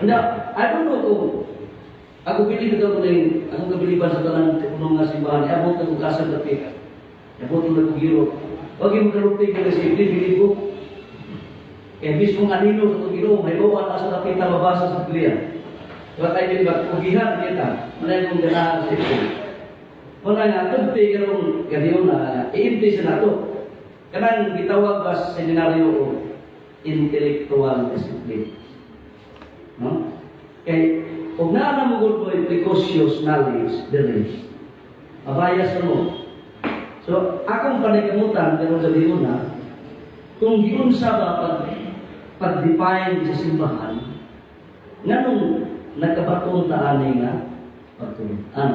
Now, I don't know kung ako bili ito ko rin, akong kabiliban sa tanan puno nga simbahan, iabot na kong kasal dapit. Iabot na kong Europe. Wag yung makalupti ko na si bilib ko. Kaya mismo ang anino sa itong Ginoo, may luwan asa dapit mabasa sa Biblia. Diba tayo din ba, kugihan kita, manay kong ganahan sa ito. Muna nga, tugti karong gabi na, i-impli sa nato. Kanang gitawag ba sa seminaryo o intellectual discipline. No? Kay, kung naa na mo gud mo precocious knowledge diri, mabayas na mo. So, akong panikamutan karong gabi una, kung giunsa ba pag-define sa simbahan, nganong nakabaton ta ani nga pagtulunan.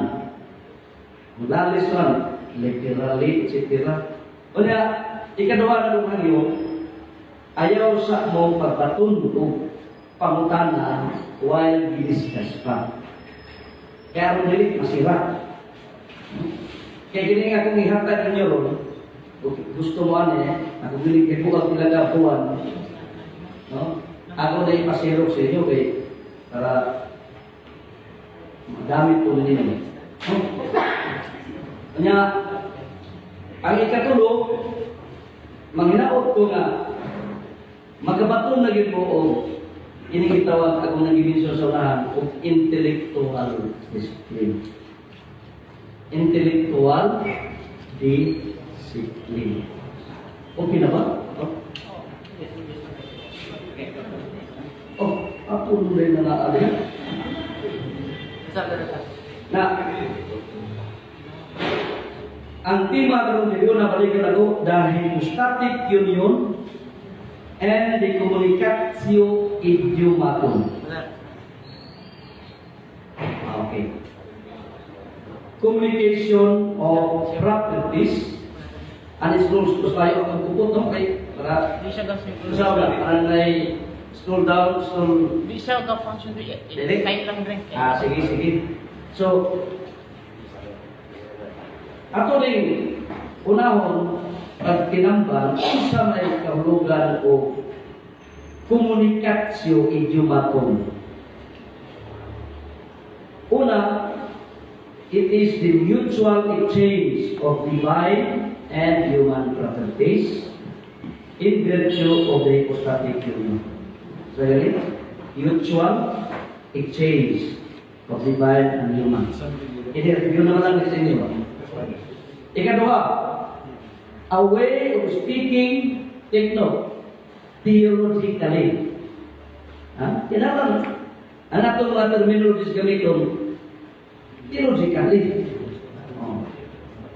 Mulalis man, literally, etc. Unya, ikaduha na kong hangyo, ayaw sa mo pagbaton og pangutana while gidiscuss pa. Kaya aron dili masira. Kaya gini nga akong ihatag ninyo ron, gusto mo ani, ako dili kay buag pila ka buwan. No? Ako na ipasirok sa inyo kay para magamit po ninyo. No? Kanya, ang ikatulo, manghinaot ko nga magabaton na gyud mo og ining gitawag akong nang gi-mention sa unahan og intellectual discipline. Intellectual discipline. Okay na ba? Oh, oh ako nung na naali. Na, ang tema karon video na balikan ako dahil hypostatic union and the communicatio idiomatum. Okay. Communication of properties and its rules. Tapos tayo ang pupot, no? Okay. Para Di siya ga sa wala, parang may scroll down, scroll. Di siya ga function di. Dili? Sign lang drink. Ah, sige, sige. So, ato ning unahon pagtinamban unsa may kahulugan o communicatio idiomatum. Una, it is the mutual exchange of divine and human properties in virtue of the hypostatic union. So, yun, mutual exchange of divine and human. Ini review naman lang sa inyo. Ikaduha, a way of speaking, take note, theologically. Ha? Kinahanglan, ang atong mga terminologies gamiton, theologically. Oh.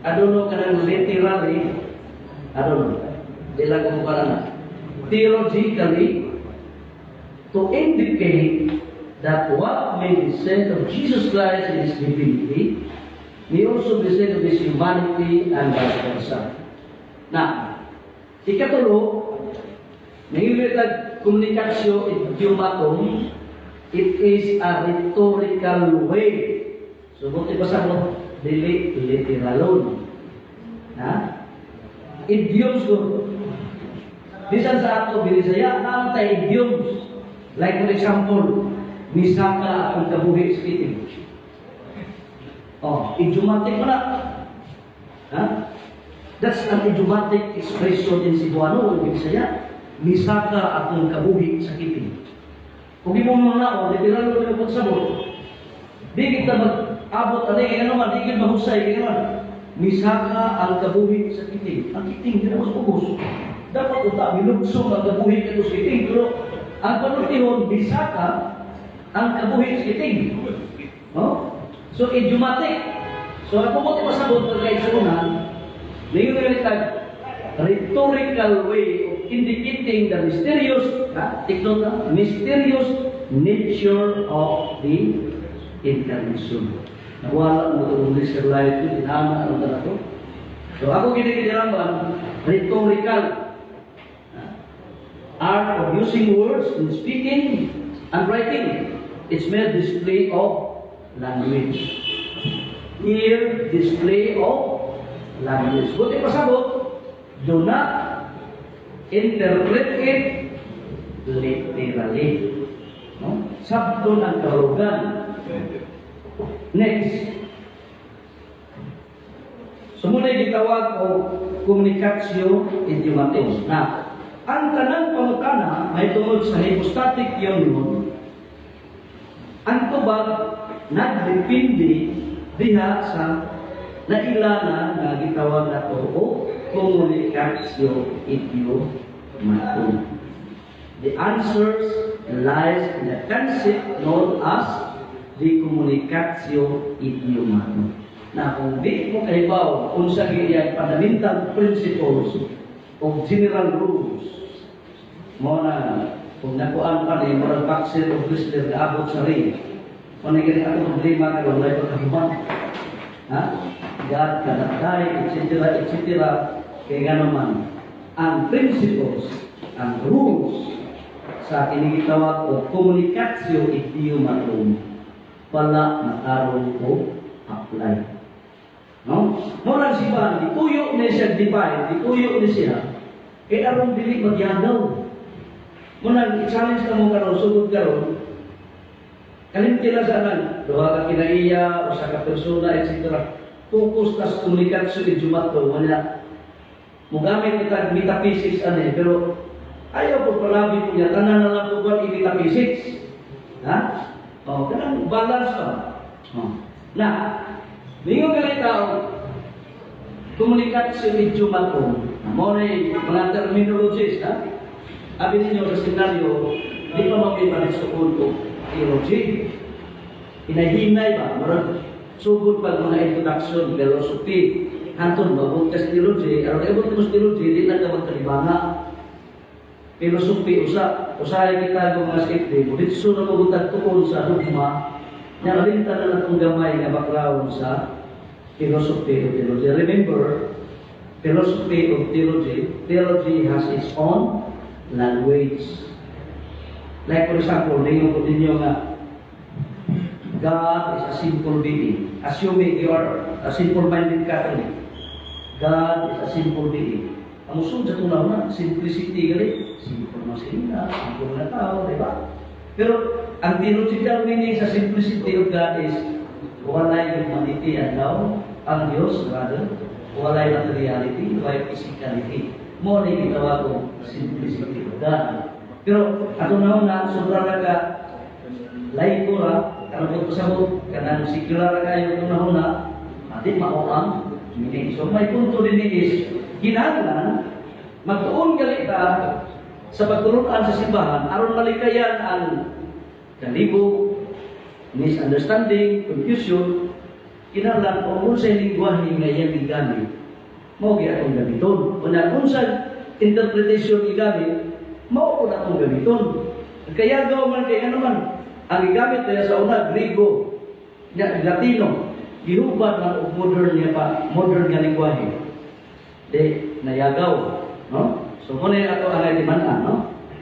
I don't know kanang literally, I don't know. Di lang ko para na. Theologically, to indicate that what may be said of Jesus Christ in His divinity may also be said of His humanity and vice versa. Na, ikatulo, may communicatio idiomatum, it is a rhetorical way. So, kung ibasa mo, dili literalon. Ha? Idioms ko. Bisan sa ato, Binisaya, naman tayo idioms. Like, for example, "Misaka akong kabuhi sa kiting." Oh, idiomatic mo na. Ha? That's an idiomatic expression in Cebuano o Bisaya. "Misaka akong kabuhi sa kiting." Kung imo mo na, o, literal mo yung pagsabot. Di kita mag-abot, ano, kaya naman, di kita mahusay, kaya naman. Misaka ang kabuhi sa kiting. Ang kiting, di na mas ubos. Dapat unta, milugsong ang kabuhi sa kiting. Pero ang panultihon, misaka ang kabuhi sa kiting. No? So, idiomatic. So, ako mo pasabot pagkaigsuonan, ngayon rhetorical way of indicating the mysterious, ha, take note, ha, mysterious nature of the incarnation. Nawala mo itong laser light, yun, inana, ano na to. So, ako ginigiramban, rhetorical. Ha? Art of using words in speaking and writing. It's mere display of language. Here, display of language. Buti pasabot, do not interpret it literally. No? Sabton ang kahulugan. Next. So muna gitawag og communicatio idiomatum. Na, ang tanang pangutana may tungod sa hypostatic union, ang tubag nagdepende diha sa naila na nga gitawag nato og communicatio idiomatum. The answers lies in the concept known as the communicatio idiomatum. Na kung di mo kahibaw unsa giyang fundamental principles of general rules mo na kung nakuan pa ni murag boxer o wrestler gaabot sa ring mo na gani ato problema karon, walay pagkahuman, ha, God cannot die, etc., etc. Kay ngano man ang principles, ang rules sa kini gitawag og communicatio idiomatum wala matarong o apply. No? Mura si Juan, gituyo ni siya divine, gituyo ni siya, kay aron dili magyagaw. Muna, i-challenge na mo karon, sugod karon, kalimti lang sa nang, duha ka kinaiya, usa ka persona, etc. Focus tas communicatio idiomatum, wala. Mugamit kita metaphysics ani, pero ayaw ko palabi ko niya, tanan na lang ko ba metaphysics. Ha? O, kanang balance pa. O. Na, ningon gali tao, communicatio idiomatum, mo na mga terminologies, ha? Abi ninyo sa seminaryo, di pa mapipanitsukon ko theology. Hinahinay ba? Murag sugod pa mga introduction, philosophy. Hantod, mabot ka sa theology, aron ibot mo sa theology, di na ka magkalibanga. Philosophy, usa, usahay kita ng mga skeptic, ditso na mabutag tuon sa dogma, nya malinta na natong gamay nga background sa philosophy of theology. Remember, philosophy of theology, theology has its own language. Like for example, ningon ko ninyo nga, God is a simple being. Assuming you are a simple-minded Catholic. God is a simple being. Ang usod sa tunaw na, simplicity gali. Simple na sila, simple na tao, di ba? Pero ang theological meaning sa simplicity of God is walay humanity ang tao, ang Diyos, rather, walay materiality, walay physicality. Mo na gitawag og simplicity of God. Pero ato na na sobra na ka laiko ra, karon ko pasabot kanang secular ra kayo itong na ati mao ang meaning. So may punto din is kinahanglan magtuon gali ta sa pagtulunan sa simbahan aron malikayan ang kalibo, misunderstanding, confusion. Kinahanglan kung unsay lingwahe nga iyang gigamit, mao gyud atong gamiton. Unya unsa interpretation gigamit, mao po atong gamiton. Kaya gaw man kay ano man, ang gigamit kaya sa una Griego, nya Latino, gihuban man og modern nga pa, modern nga lingwahe. Di nayagaw, no? So mo na ato ang timan-an, no?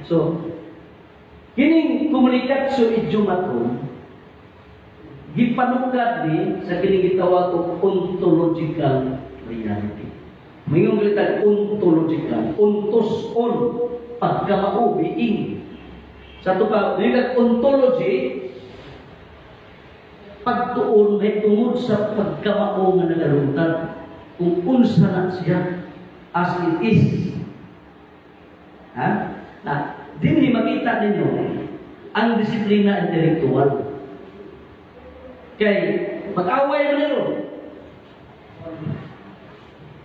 So kining communicatio idiomatum gipanugad ni sa kining gitawag og ontological reality. Mingon kita ontological, ontos on pagkamao, being. Sa ato pa, yung ontology, pagtuon may tungod sa pagkamao nga nagalungtad kung unsa na siya as it is. Ha? Na, dinhi makita ninyo ang disiplina intelektual. Kay mag-away man nilo.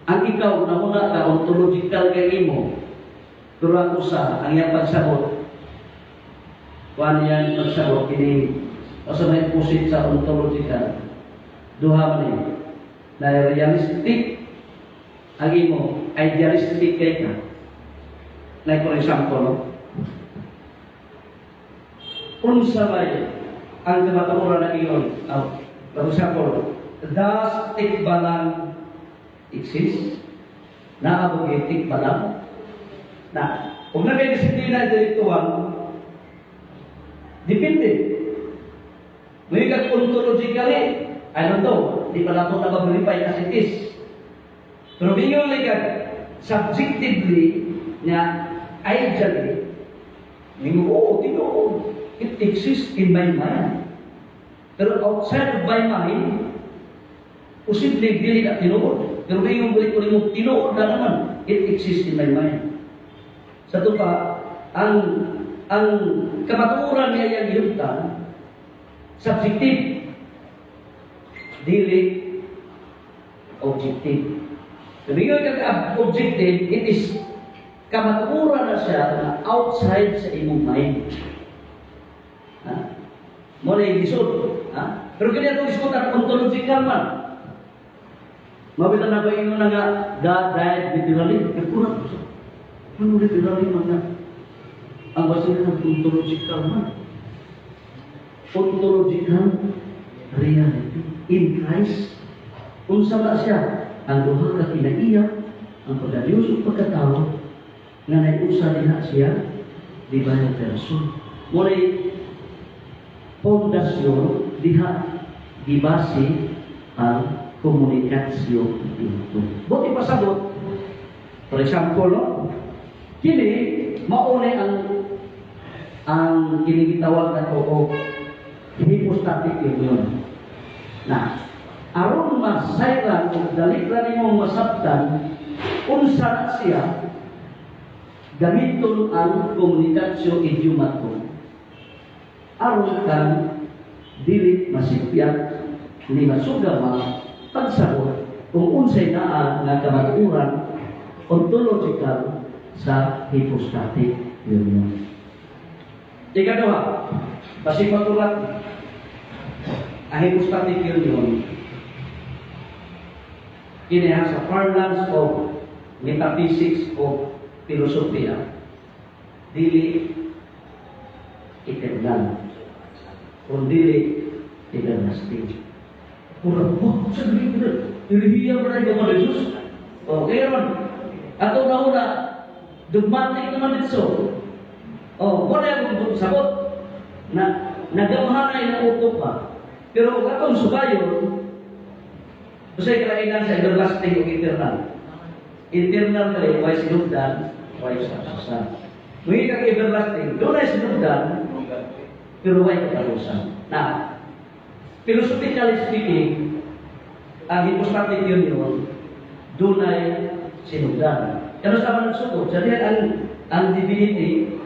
Ang ikaw nauna ka ontological kay imo. Pero ang usa ang iyang pagsabot, kuan yan pagsabot kini o sa may opposite sa ontological. Duha man ni. Na realistic ang imo, idealistic kay ka. Like for example, no? Unsa may ang kamatuoran na iyon? Oh, for example, does tikbalang exist? Naa ba tikbalang? Na, kung na kay disiplina intelektual, depende. Ngayon kag ontologically, I don't know, di pa nato na ma-verify as it is. Pero bingon like subjectively, nga ideally, mingon, oo, tinuod. It exists in my mind. Pero outside of my mind, posible dili na tinuod. Pero may balik ko nimo, tinuod na naman. It exists in my mind. Sa tupa, ang kamatuoran niya iyang gihimtang, subjective, dili objective. Kung kag objective, it is kamatuoran na siya na outside sa imong mind. Ha? Mo na yung lisod. Ha? Pero kini atong isgutan, ontological man. Mabita na ko ingon na nga, God died literally. Nagkurat ko sa. Ano literally man nga? Ang base ng ontological man. Ontological reality in Christ. Unsa ba siya? Ang duha ka kinaiya, ang pagka-Diyos ug pagkatao, nga naiusa diha siya, divine person. Mo pondasyon diha gibase ang communicatio idiomatum. Buti pasabot, for example, no? Kini mauni ang kini gitawag nato og hypostatic union. Na aron masayran ug dali ra nimo masabtan unsa na siya, gamiton ang communicatio idiomatum aron kang dili masipyat ni masugama pagsabot kung unsay naa nga kamatuoran ontological sa hypostatic union. Ikaduha, basi matulat ang hypostatic union kini sa parlance of metaphysics o filosofiya, dili eternal kung dili everlasting. Pura mo, sa dili irihiya ba na ikaw mga Jesus? O, kaya man, ato na una, dogmatic naman dito. O, wala yung sabot na nagamhan na yung utok pa. Pero kung atong subayon, kasi kalainan sa everlasting o eternal. Eternal kay way sinugdan, way katapusan. Kung kang everlasting, doon ay sinugdan, pero way katapusan. Na, philosophically speaking, ang hypostatic union, doon ay sinugdan. Pero sa man nagsugod, sa diyan ang divinity,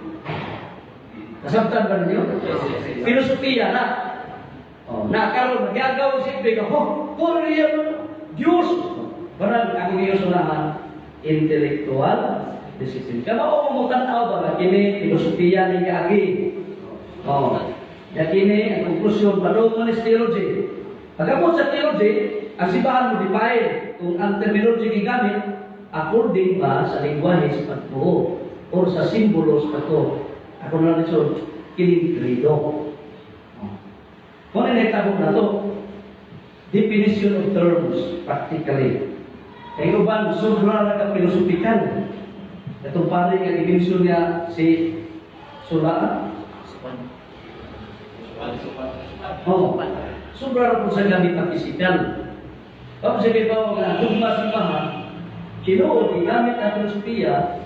nasabtan ba ninyo? Yes. Filosofiya na. Oh, na karon nagyagaw simple ka, oh, puro niya Diyos. Parang ang Diyos unahan, intellectual discipline. Kaya mo mo tan-aw ba nga kini filosofiya ni kaagi. Oh. Ya kini ang konklusyon padung mo ni theology. Pagabot sa theology, ang simbahan mo define kung ang terminology gigamit according ba sa lingwahe sa pagtuo or sa simbolo sa pagtuo. Ako na lang dito, kining credo. Oh. Kung ano nahitabo na to, definition of terms, practically. Kay uban, sobra na ka philosophical. Itong pare nga i-mention niya si Sula. Oh, sobra ra po sa gamit ang physical. Tapos sabi pa nga dugma simbahan, tinuod gigamit ang filosofiya,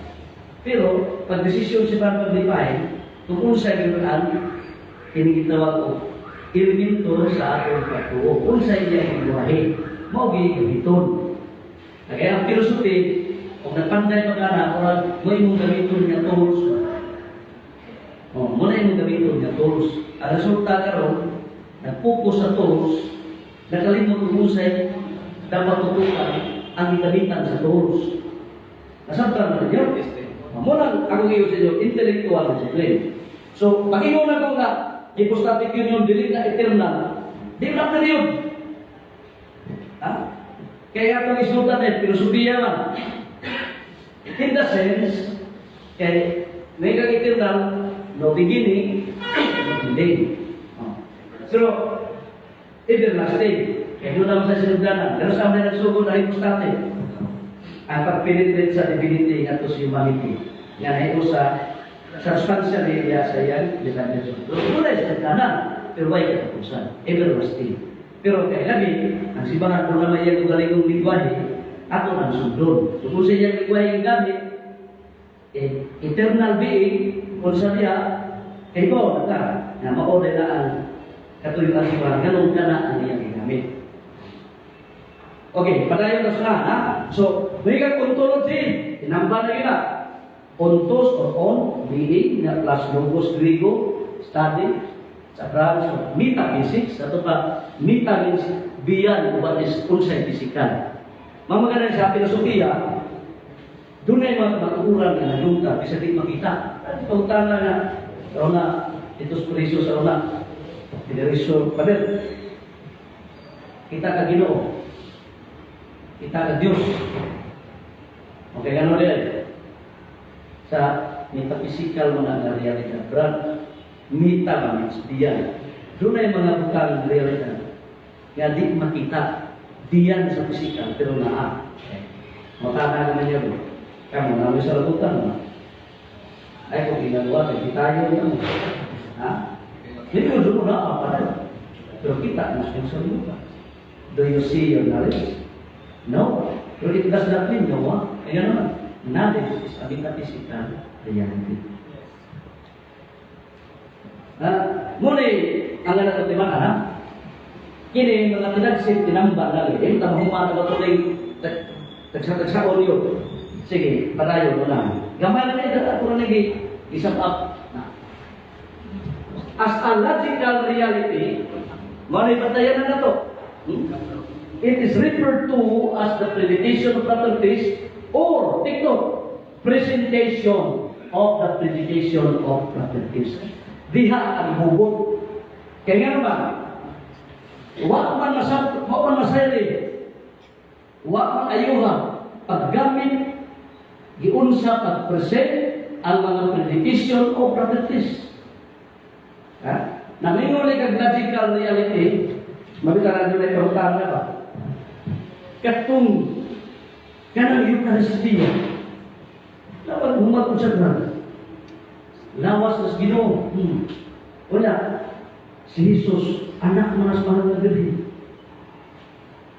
pero pag desisyon si Pan pag-define, tungkol sa ang kini gitawag og elemento sa atong pagtuo, unsa iya lingwahe, mao gamiton. Kaya ang philosophy, kung nagpanday pa ka na, murag mo imong gamiton nga tools. Oh, mo na imong gamiton nga tools. Ang resulta karon, nag-focus sa tools, nakalimot kung unsay dapat tutukan ang gigamitan sa tools. Nasabtan ba ninyo? Yes, sir. Mo lang ako ngayon sa inyo, intellectual discipline. So, pag ingon na ko nga, hypostatic union, dili na eternal, di na period. Ha? Kaya itong isultan din, filosofiya man. In the sense, kay may kang eternal, no beginning, no ending. Oh. Pero, everlasting. Kaya doon naman sa sinugdanan. Pero sa mga nagsugod na hypostatic, ang pag-penetrate sa divinity ngadto sa humanity. Nga nahiusa substantially niya sa iyang divine person. Doon na sinugdanan, pero way katapusan? Everlasting. Pero kay labi, ang simbahan kung naman iyang galingong lingwahe, ato nang sundon. So kung sa iyang lingwahe yung gamit, eh, eternal being, kung sa niya, kay ko, naka. Nga mao na ang katuyuan sa ganun ka na ang iyang gigamit. Okay, padayon na sa, ha? So, may kag ontology, tinamba na gina. Ontos or on, being, nga plus logos Griego, study, sa branch of metaphysics, ato pa, meta means beyond what is unsay physical. Mamagana sa filosofiya, dunay mga kamatuoran nga nadungta, bisa di makita. Pangutana nga, karon na, ito preso sa una, Federico Pader. Kita ka Ginoo. Kita ka Diyos. Okay, gano'n din. Sa metaphysical mga nga realidad. Brad, meta ba means beyond. Dunay mga butang realidad nga di makita diyan sa physical pero naa. Okay. Matana naman niya bro. Kamu namin sa labutan mo. Ay, kung ginagawa, kay tayo niya mo. Ha? Hindi ko doon na apa na. Pero kita, mas yung sa lupa. Do you see your knowledge? No. Pero it does not mean no, ha? Kaya naman, knowledge is a metaphysical reality. Ha? Muna, ang anak ng ha? Kini mga tinagsit tinamba na rin. Ito, humana ba ito tagsa-tagsaon yun. Sige, padayon mo lang. Gamay na ito, ako na nag isang up. Na. As a logical reality, mao batayan na to. It is referred to as the predication of properties or, take note, presentation of the predication of properties. Diha ang hugot. Kaya nga naman, wa man masayri, wa man ayuha, paggamit, giunsa pag-present ang mga predication of properties. Ha? Namingon ni kag logical reality, mabita na doon ay pangutana ba? Katong kanang Eucharistia, dapat humatod sa grab. Lawas nas Ginoo. Wala. Si Jesus, anak mga sa mahal na Birhen.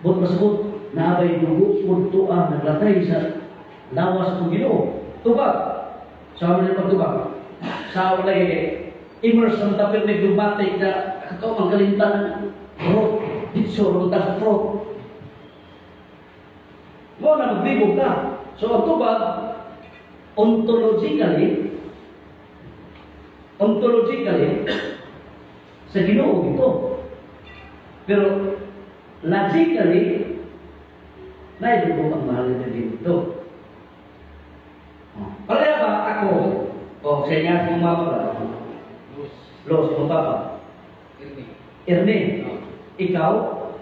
Bot masabot, naabay dugo, punto ang naglatay sa lawas ng Ginoo. Tubag. Sa amin pagtubag. Sa lagi, immerse ang tapir ni dogmatic na ito ang kalimtan ng fruit. Ditso, runta sa fruit. Mo na maglibog ka. So ang tubag, ontologically, sa Ginoo ito. Pero logically, naidugo ang mahal na dito. Oh. Pareha ba ako, o sa inyo kung mama ba? Luz. Los, imong papa. Irne. Irne, ikaw,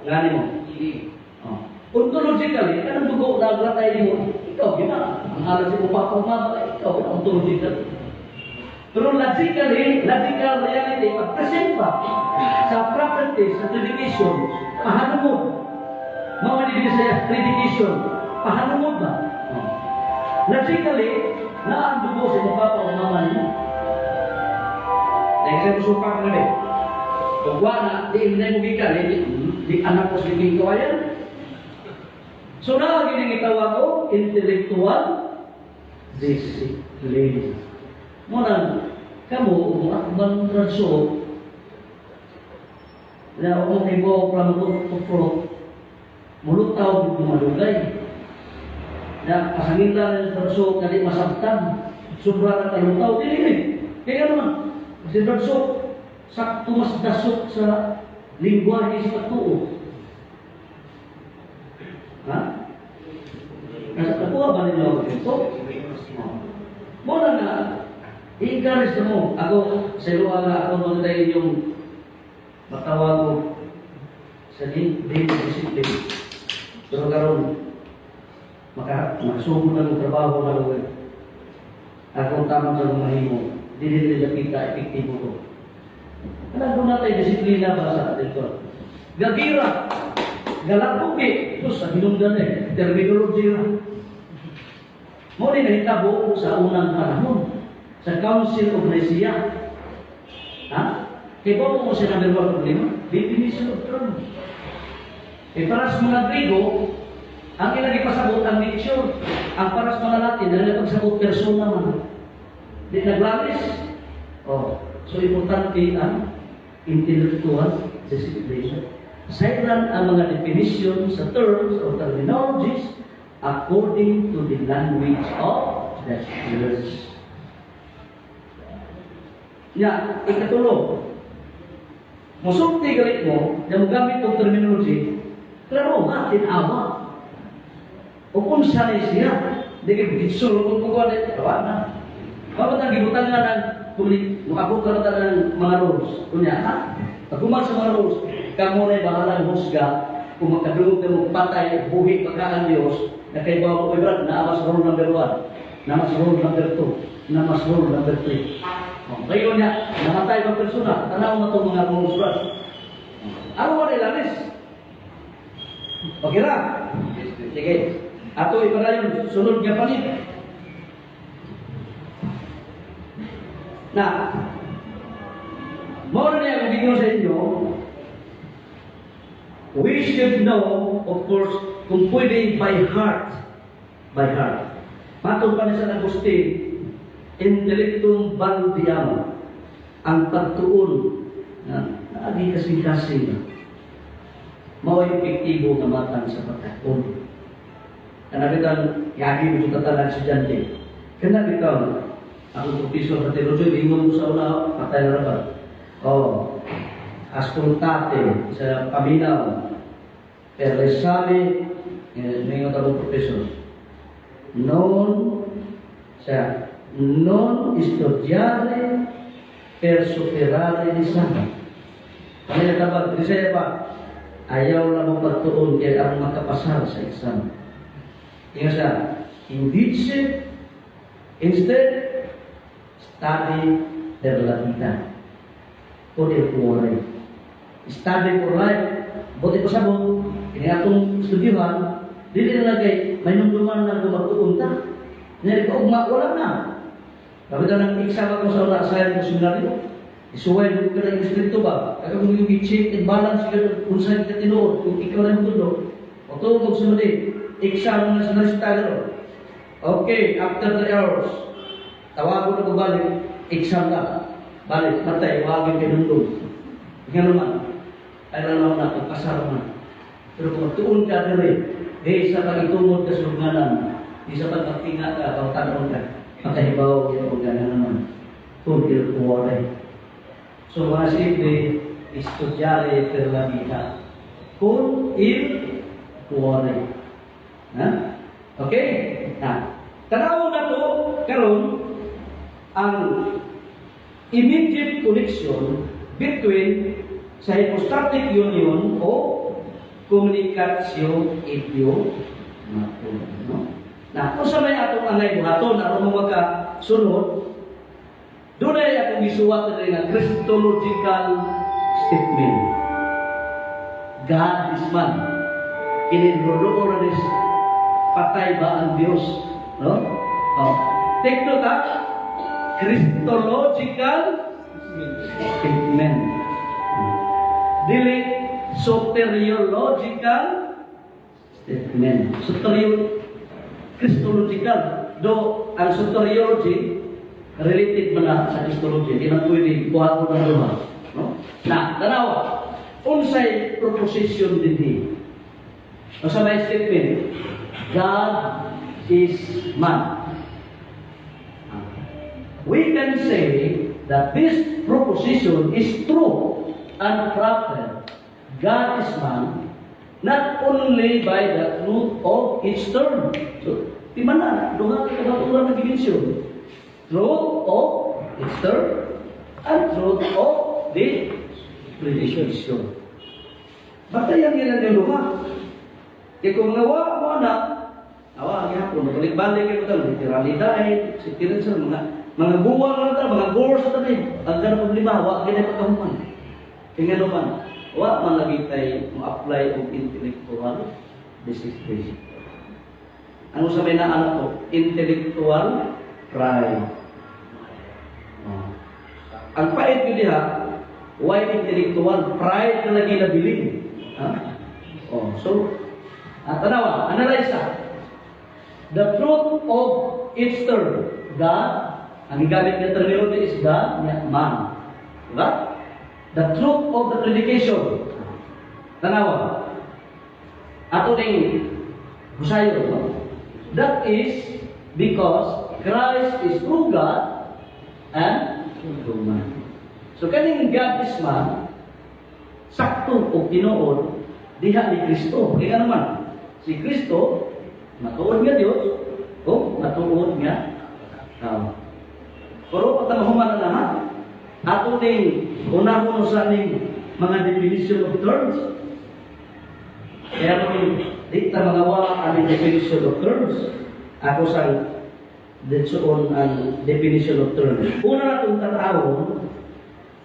ngani mo. Ili. Oh. Ontologically, kanang dugo na naglatay nimo, ikaw gyud na. Ang halos si papa o mama, ikaw, ontologically. Pero logically, logical reality, pag-present pa sa properties, sa predication, pahanungod. Mao man ibig sa predication, pahanungod ba? Oh. Logically, na ang dugo sa imong papa o mama nimo. Dahil sa musupak na rin. Kung wala, di na mo gikan, eh, di anak ko sa liging kawayan. So na gining gitawag ko intellectual discipline. Mo nang kamo kung akbang radso na mo kibo from root to fruit, mulutaw gud malugay. Na pasangitan ng radso nga di masabtan. Sobra na kalutaw dili eh. Kaya naman si radso sakto mas dasok sa lingwahe sa pagtuo. Ha? Kasi nakuha ba ninyo ako dito? Mo na nga, i-encourage na mo. Ako, sa iluwa nga ako mga tayo yung matawag ko sa daily discipline. Pero karon makasugod na ng trabaho na ko. Akong tamang sa mahimo, dili nila kita epektibo ko. Alam ko natin disiplina ba sa dito? Gagira, galapuki, ito sa hinungdan eh, terminology na. Mo ni nahitabo sa unang panahon, sa Council of Nicaea. Ha? Kay ba mo siya number one problema? Definition of terms. Eh para sa mga Grigo, ang ilang ipasabot ang nature. Ang para sa mga Latin, ang ilang pagsabot persona man. Di naglalis. Oh. So, importante ang intellectual discipline. Sayran ang mga definition sa terms or terminologies according to the language of the Church. Ya, ikatulo. Musulti galit mo, na mogamit og terminology, klaro nga, tinawa. O kung saan siya, di ka gitsul kung kuha di, tawa na. Bakit ang gibutan nga ng, kung muabot ka na ng mga rules, kunya, ha? Pag sa mga rules, kamo na bahalang husga, kung makadungog ka mo patay, buhi pagka ang Diyos, na kay bawa ko, brad, naa mas rule number 1, naa mas rule number 2, naa mas rule number 3. Oh, kayo niya, namatay ba persona, tanaw na itong mga rules, brad. Ano ba nila, Nis? Okay ra? Sige. Ato ipadayon, sunod nga panit. Na, mao na niya kung sa inyo, we should know, of course, kung pwede by heart. By heart. Matod pa ni San Agustin, intellectum baldiamo, ang pagtuon na naagi kasing-kasing, mao epektibo nga matang sa pagkatuon. Kana bitang yagi mo sa tanan estudyante. Kana bitaw ako professor sa teology, ingon ko sa una, patay na ba? Oh, ascoltate sa paminaw per l'esame, ningon ako professor. Non sa non studiare per superare l'esame. Ano yung tabag? Bisaya pa, ayaw lang mo pagtuon kay ang makapasar sa exam. Ingat siya, invece, instead, study per la vita. Con il cuore. Study for life. Buti ko sabot, kini atong estudyuhan, dili na lang kay may numduman na kung magtuon ta. Nili ko ugma, wala na. Sabi ka ng exam ako sa una, sa ko seminaryo. Isuway mo ka na yung espiritu ba? Kaya kung yung i-check and balance ka kung saan ka tinuod, kung ikaw na yung tulo, o tuo sunod exam na sa nalista. Okay, after 3 hours, tawagon ako balik, exam na. Balik, matay, wagin kay nundong. Nga naman, ay na naman na, pagpasar na. Pero kung magtuon ka diri, di sa pag-itungod ka sa lugnanan, di sa pagpagtinga ka, pagtanon ka, makahibaw yung nga naman. Kung il cuore. So mga simple, studiare per la vita. Con il cuore. Ha? Okay? Na. Tanaw na to karon ang immediate connection between sa hypostatic union o communicatio idiomatum, no? Na kung sa may atong angay buhaton aron mo makasunod, dunay atong gisuwat diri nga Christological statement. God is man. Kini rudo is patay ba ang Dios, no? Oh. Take note ha. Christological statement. Dili soteriological statement. Soterio Christological. Do ang soteriology related man na sa Christology. Di man pwede buhat mo ng duha. No? Na, tanawa. Unsay proposition dinhi? Unsa may statement? God is man. We can say that this proposition is true and proper. God is man, not only by the truth of its term. So, di man na, duha ka kabaturan na gimension. Truth of its term and truth of the predication. Batayan nila yung duha. Kaya kung mga wa mo na, awa ang gihapon, mabalik-balik kayo ito, literalidad, sa mga guwang lang ta, mga goals sa tabi. Ang ganang problema, wa gina pagkahuman. Kaya nga naman, wa man lagi tay mo-apply og intellectual discipline. Ano sa may naano to? Intellectual pride. Oh. Ang pait yun diha, why intellectual? Pride na lagi nabilin. Ha? Oh, so, tanawa, analyze ta. The truth of its term, God, ang gigamit nga terminology is God, niya, man. Diba? The truth of the predication. Tanawa. Ato ning husayon, no? That is because Christ is true God and true man. So kaning God is man, sakto o tinuod diha ni Kristo. Kaya naman, si Kristo matuod nga Dios o matuod nga tao. Pero pag mahuman na ha, ato ning unahon sa ning mga definition of terms. Kaya kung di ta mga wala ang definition of terms, ako sang ditsoon ang definition of terms. Una na itong tan-awon,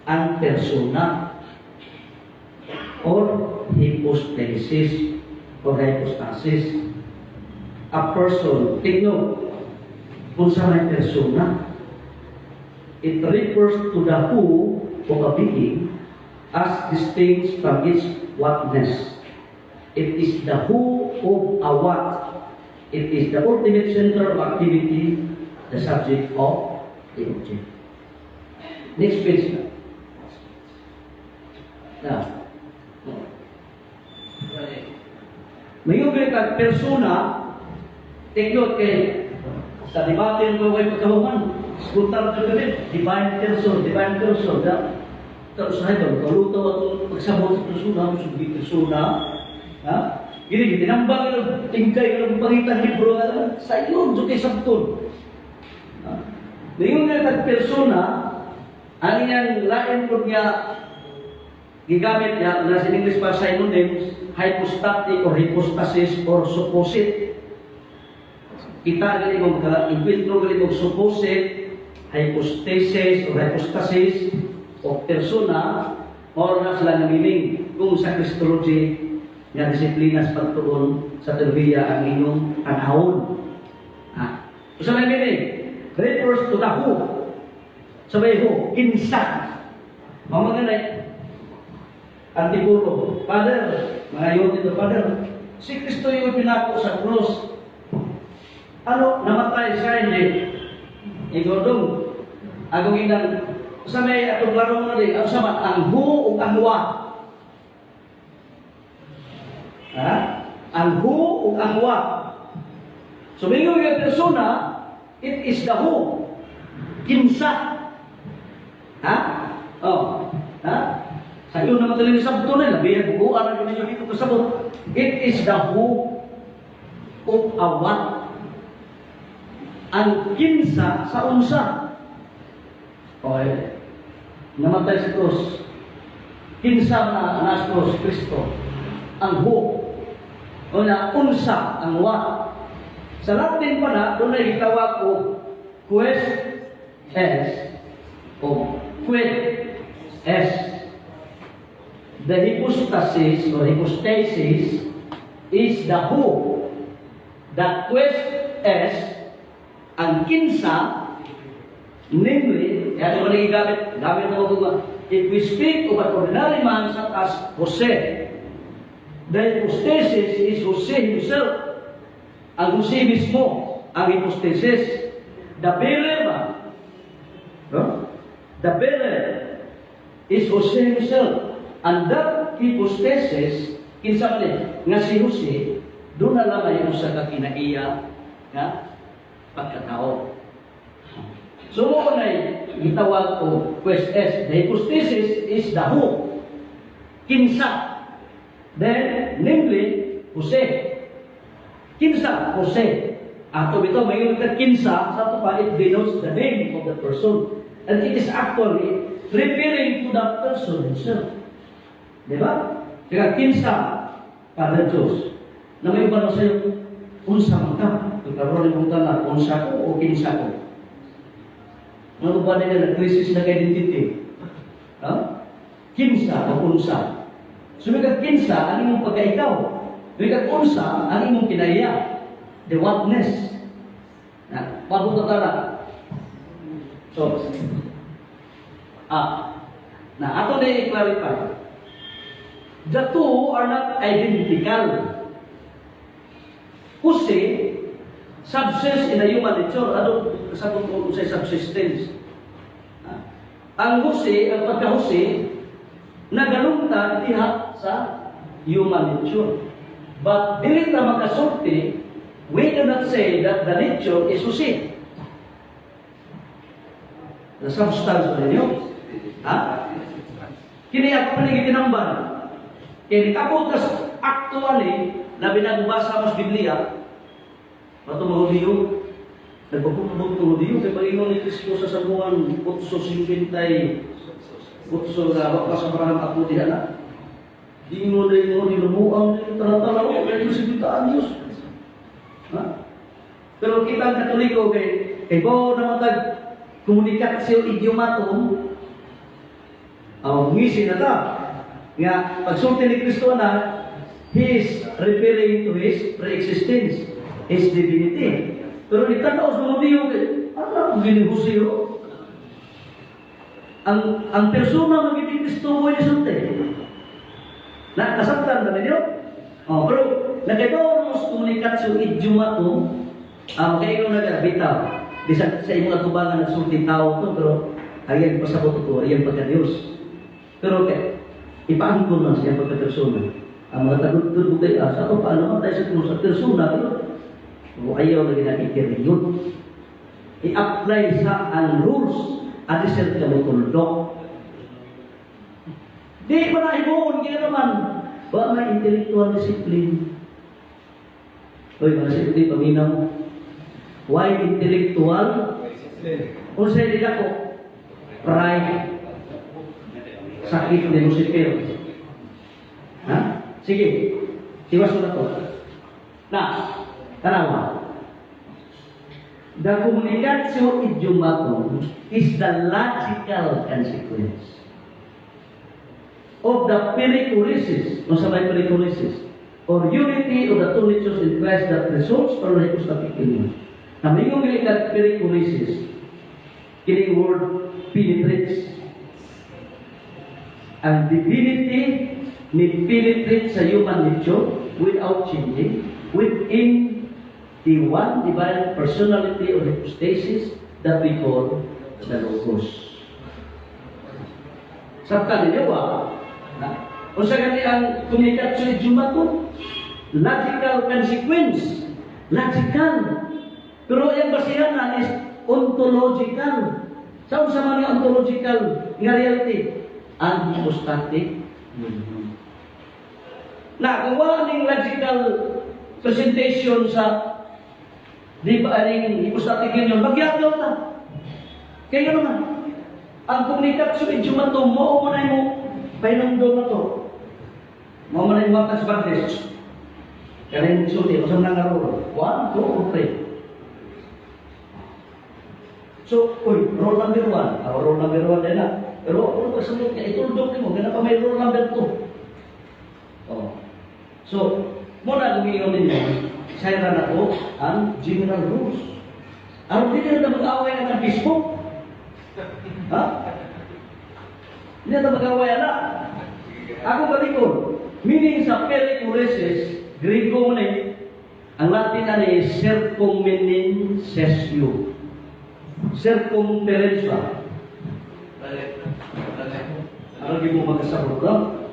ang persona or hypostasis or hypostasis. A person, tigno, kung sa may persona, it refers to the who of a being as distinct from its whatness. It is the who of a what. It is the ultimate center of activity, the subject of the object. Next page na. Now, may kag persona, take note kay sa debate ng kay pagkahuman, skutar ko din, divine person, divine person, da. Tapos sa ito, kaluto atong pagsabot sa persona, sugi persona, ha? Gini, tinambang ito, tingkay ito, pangitan libro, sa iyo, kay sabton. Ha? Ngayon nga tag persona, ang iyang lain po niya gigamit niya na sa English pa synonyms, hypostatic or hypostasis or supposit. Kita gali mong ka enkwentro gali mong supposit, hypostasis or hypostasis o persona or na sila nga meaning kung sa Christology nga disiplina sa pagtuon sa teolohiya ang inyong tanawon. Ha? Usa may meaning, refers to the who. Sabay who, kinsa. Mao mga na Antipolo, Father, mga yun dito, Father, si Kristo yung pinako sa krus. Ano, namatay siya, hindi. Ikaw dong, agong inang, sa may atong laro na di, ang sama, ang who o ang what. Ha? Ang who o ang what. So, mingon nga persona, it is the who. Kinsa. Ha? Oh. Ha? Sa iyo naman tuloy sa sabto na, labi ang buuan na ninyo dito kasabot. It is the who of a what. Ang kinsa sa unsa. Okay. Namatay sa krus. Kinsa na nas krus, Kristo. Ang who. O na unsa, ang what. Sa Latin pa na, doon ay gitawag og quis es o quid es. The hypostasis or hypostasis is the who. The quis es, ang kinsa, namely, kaya ito ba gamit, gamit na ko, if we speak of an ordinary man such as Jose, the hypostasis is Jose himself. Ang Jose mismo, ang hypostasis. The bearer ba? No? The bearer is Jose himself. And that hypostasis, kinsa man eh, nga si Jose, doon na lamay usa ka kinaiya nga pagkatao. So mo na gitawag og quis es. The hypostasis is the who. Kinsa. Then, namely, Jose. Kinsa, Jose. Ato bitaw may ka kinsa sa ato pa, it denotes the name of the person. And it is actually referring to that person himself. Di ba? Kaya kinsa, Padre Diyos. Na may iba na sa'yo, unsa man ka? Ikaroon ni na, unsa ko o kinsa ko? Ano ba nila na crisis na identity? Ha? Kinsa o unsa? So may kinsa, ang imong pagkaikaw. May unsa, ang imong kinaiya. The whatness. Na, pabuto tara. So, na ato na i-clarify. The two are not identical. Jose subsists in a human nature. Ano sa kung sa subsistence? Ang Jose, ang pagka-Jose, nagalungtad diha sa human nature. But dili ta makasulti, we do not say that the nature is Jose. The substance ba ninyo? Ha? Kini ako pa tinamban. Kaya nikabot kas actually, labi na basa mo sa Biblia, pato mga Hudiyo, nagpapupubog ng Hudiyo, kay Panginoon ni Kristo sa San Juan 8.50, 8 na wa pa sa Abraham ako diha na. Ingon na ingon ni lumuang ni talatala ko kay Diyos sa Diyos. Ha? Pero kita ang Katoliko kay bo na matag communicatio idiomatum, ang ngisi na ta. Nga pagsulti ni Kristo na, he is referring to his pre-existence, his divinity. Pero itanaw sa mga Hudiyo, kay, ano ang gini Jose, oh? Ang persona ng ni Kristo mo sulti. Na nasabtan ba ninyo? Oh, pero nagkaibaw mo sa communicatio idiomatum, ang kayo na bitaw. Bisan sa imong atubangan nagsulti tao to, pero ayan pasabot ko, ayan pagka Diyos. Pero kay ipaangkon man siya pagka persona. Ang mga tagudtod kay sa ato paano man tayo sa krus sa persona, pero o ayaw na ginakikir yun. I-apply sa ang rules adi sir ka mo tuldok. Di pa na himuon, kaya naman, wa may intellectual discipline. Uy, mga silbi, paminaw. Why intellectual? Unsay di ako? Pride. Sakit ni Lucifer. Ha? Sige. Iwas ko na to. Na, tanawa. The communicatio idiomatum is the logical consequence of the perichoresis, o sa may perichoresis, or unity of the two natures in Christ that results from the hypostatic union. Namingong gili ka perichoresis, kining word penetrates. Ang divinity ni penetrate sa human nature without changing within the one divine personality or hypostasis that we call the Logos. Sabta ninyo ba? Na? Unsa gani ang communicatio idiomatum? Logical consequence. Logical. Pero ang basihan na is ontological. Sa unsa man nga ontological nga reality? Ang hypostatic union. Na kung wala ning logical presentation sa di ba aning hypostatic union, magyagaw ta. Kaya naman, ang communicatio idiomatum mo mo na mo pahinumdum na to. Mo man na yung sa Baptist. Kaya yung sulti, kung saan nga rule? One, two, or three. So, uy, rule number one. Ah, rule number one din na. Pero ako pagsunod ka, ituldok mo, gana pa may rule number two. Oh. So, muna kung iyon ninyo, sayra na ko ang general rules. Aron di na mag-away na ng Facebook. Ha? Hindi na mag-away na. Ako balikon. Meaning sa perichoresis, Grego man eh, ang Latin na ni circumincessio. Circumference ba? Balik. Balik. Ano di mo magkasabot no?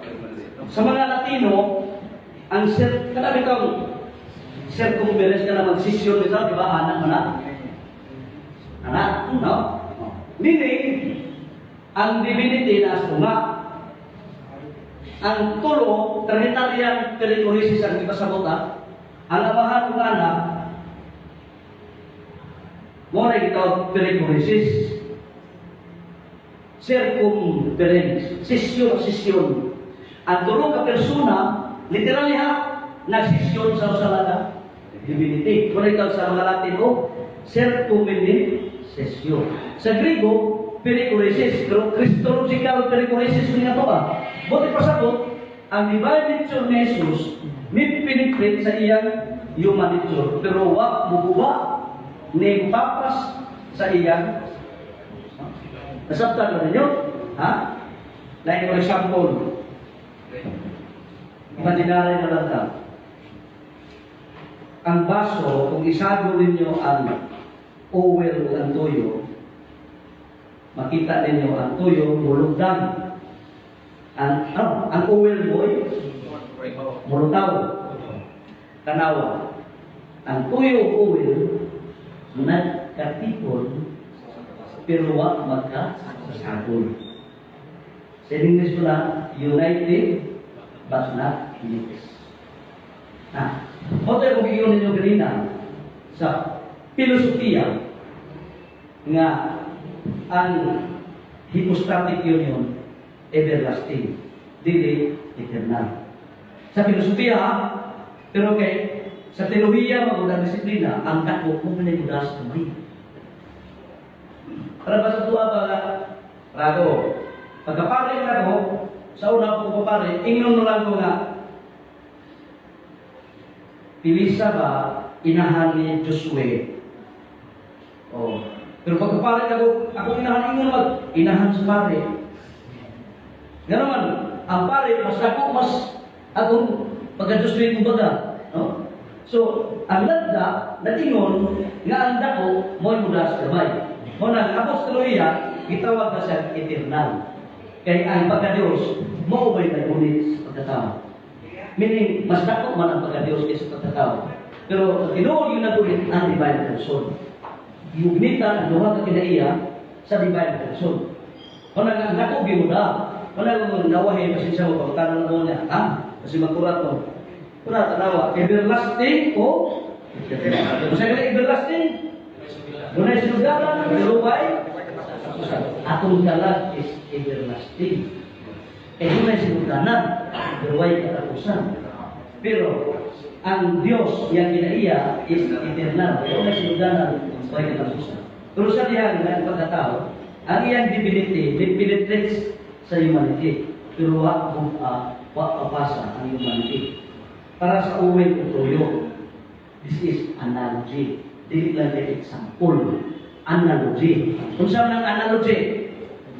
Sa mga Latino, ang kada bitong circumference ka na magsisyon nito, di ba? Anak mo na. Anak, no? Meaning, ang divinity na tunga. Ang tulo, Trinitarian perichoresis ang ipasabot ha. Ang amahan ng anak, mo na gitawag perichoresis. Circumference, sisyon, sisyon. Ang tulo ka persona, literally ha, nagsisyon sa usa ka divinity. Kung ikaw sa mga Latino, circumincessio. Sa Griego, perichoresis, pero Christological perichoresis nga to ba? Buti pasabot, ang divine nature ni Jesus ni penetrate sa iyang human nature, pero wa muguba ni papas sa iyang. Nasabtan ba ninyo? Ha? Like for example, imaginary na lang ta. Ang baso, kung isago ninyo ang oil o ang tuyo, Makita ninyo ang tuyo mulugdang. Ang ano, ang oil mo'y mulutaw. Tanawa. Ang tuyo ug oil nagkatipon pero wa magkasagol. Sa English pala, united but not mixed. Ah, mao to kung giingon ninyo ganina sa filosofiya nga ang hypostatic union everlasting, dili eternal. Sa filosofiya ha, pero kay sa teolohiya magudang disiplina, ang dako mo man sa kamay. Para ba sa tuwa ba nga, Rago, pagkapare na ko, sa una ko papare, ingnon mo lang ko nga, pilisa ba inahan ni Josue? Oh. Pero pagkapare ako, ako inahan ingon mag inahan sa pare. Gano'n man, ang pare mas dako mas akong pagka Josue kumbaga, no? So, ang lagda natingon nga ang dako mo'y mudas gamay. Mo nang apostolohiya gitawag na siya eternal. Kay ang pagka-Diyos mao ba'y nagunit sa pagkatao. Meaning, mas dako man ang pagka-Diyos kaysa pagkatao. Pero ang tinuod yung nagunit ang divine person. Giugnitan ang duha ka kinaiya sa divine person. Mo nang ang dako gimuda. Mo nang ang nawahi pasensya mo pagkaroon mo niya, ha? Kasi makurat mo. Kuna tanawa, everlasting o eternal. Kung sa everlasting, dunay sinugaran, pero way atong kalag is everlasting. Eh dunay sinuganan, pero way katapusan. Pero ang Dios yang kinaiya is eternal. Kaya dunay sinuganan, way katapusan. Pero sa dihang nga pagkatao, ang iyang divinity penetrates sa humanity. Pero wa papasa ang humanity. Para sa oil o tuyo, this is analogy. Dili lang kay example. Analogy. Kung saan ang analogy?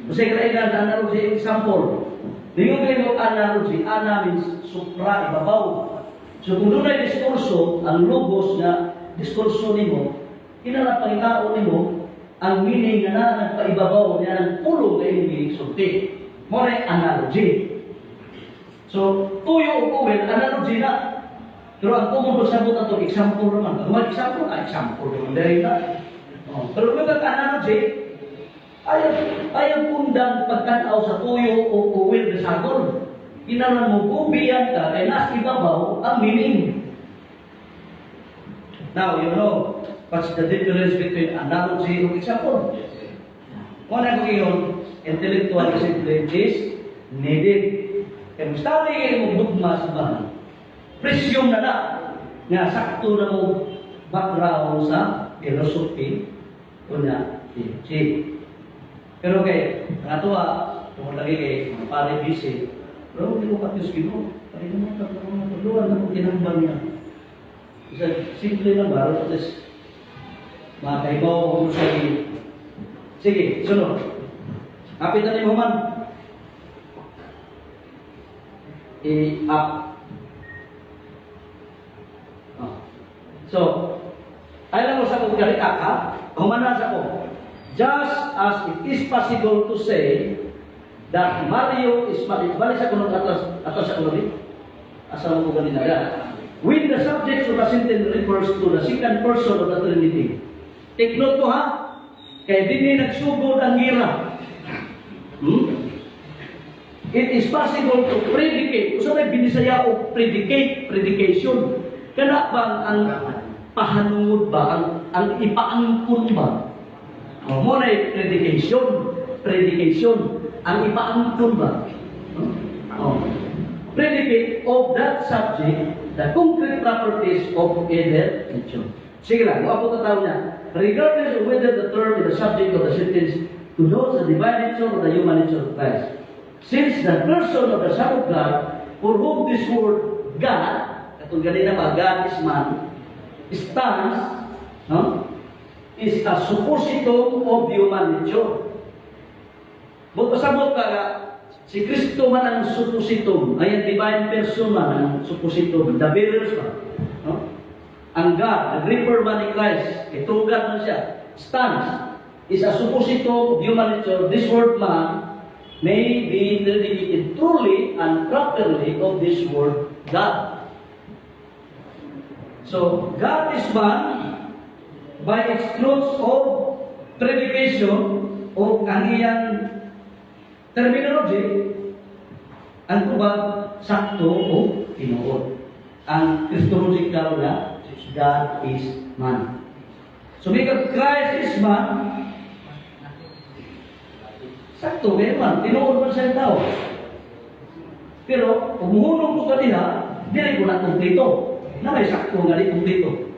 Kung sa kailangan analogy, example. Ningon kayo mo analogy, ana means supra, ibabaw. So kung doon ay diskurso, ang logos na diskurso nimo, kinala pangitao nimo, ang meaning nga na nagpaibabaw niya ng pulong nga imong gisulti. Mo na analogy. So, tuyo o oil, analogy na. Pero ang common pagsabot ato, example naman. Kung example, example naman. Dahil na. Oh. Pero kung analogy, ayaw, ayaw pundang pagtanaw sa tuyo o oil na. Kinalan mo, gubiyan ka, kay nasa ibabaw ang meaning. Now, you know what's the difference between analogy and example? Kung ano yun, intellectual discipline is needed. Kaya kung study kayo mo dugma sa bahan, presume na na, nga sakto na mo background sa philosophy o na theology. Pero kay, ang atuwa, tungkol lagi kay mga pare busy, pero hindi ko katyos Ginoo. Pare mo katuluan na mo tinambal niya. Isa simple lang ba? Tapos, makaibaw ko sa. Sige, sunod. Kapit na ni Human. I-up. Oh. So, ay lang mo sa kong react ha? Human na sa ko. Just as it is possible to say that Mario is balik sa kunong atlas atlas sa kunong asa mo ko ganina da. When the subject of the sentence refers to the second person of the Trinity. Take note to ha. Kay dinhi nagsugod ang gira. It is possible to predicate. Usa may binisaya o predicate, predication. Kana bang ang pahanungod ba ang ipaangkon ba? O mo na predication, predication, ang ipaangkon ba? Oh. Predicate of that subject the concrete properties of either nature. Sige lang, wa po tataw niya. Regardless of whether the term is the subject of the sentence denotes the divine nature or the human nature of Christ. Since the person of the Son of God, for whom this word God, katong ganina pa, God is man, stands, no, is a suppositum of human nature. But pasabot ka nga, si Kristo man ang suppositum, ay ang divine person man ang suppositum, the bearers ba? No? Ang God, the reaper man ni Christ, itugat man siya, stands. is a suppositum of human nature, this word "man" may be predicated truly and properly of this word "God." So, God is man by its truths of predication o ang iyang terminology, ang tubag sakto o tinuod. Ang Christological na God is man. So, because Christ is man, sakto kay man, tinuod man siya tao. Pero, kung muhunong ko kaniya, dili ko na kumpleto. Na may sakto nga di kumpleto.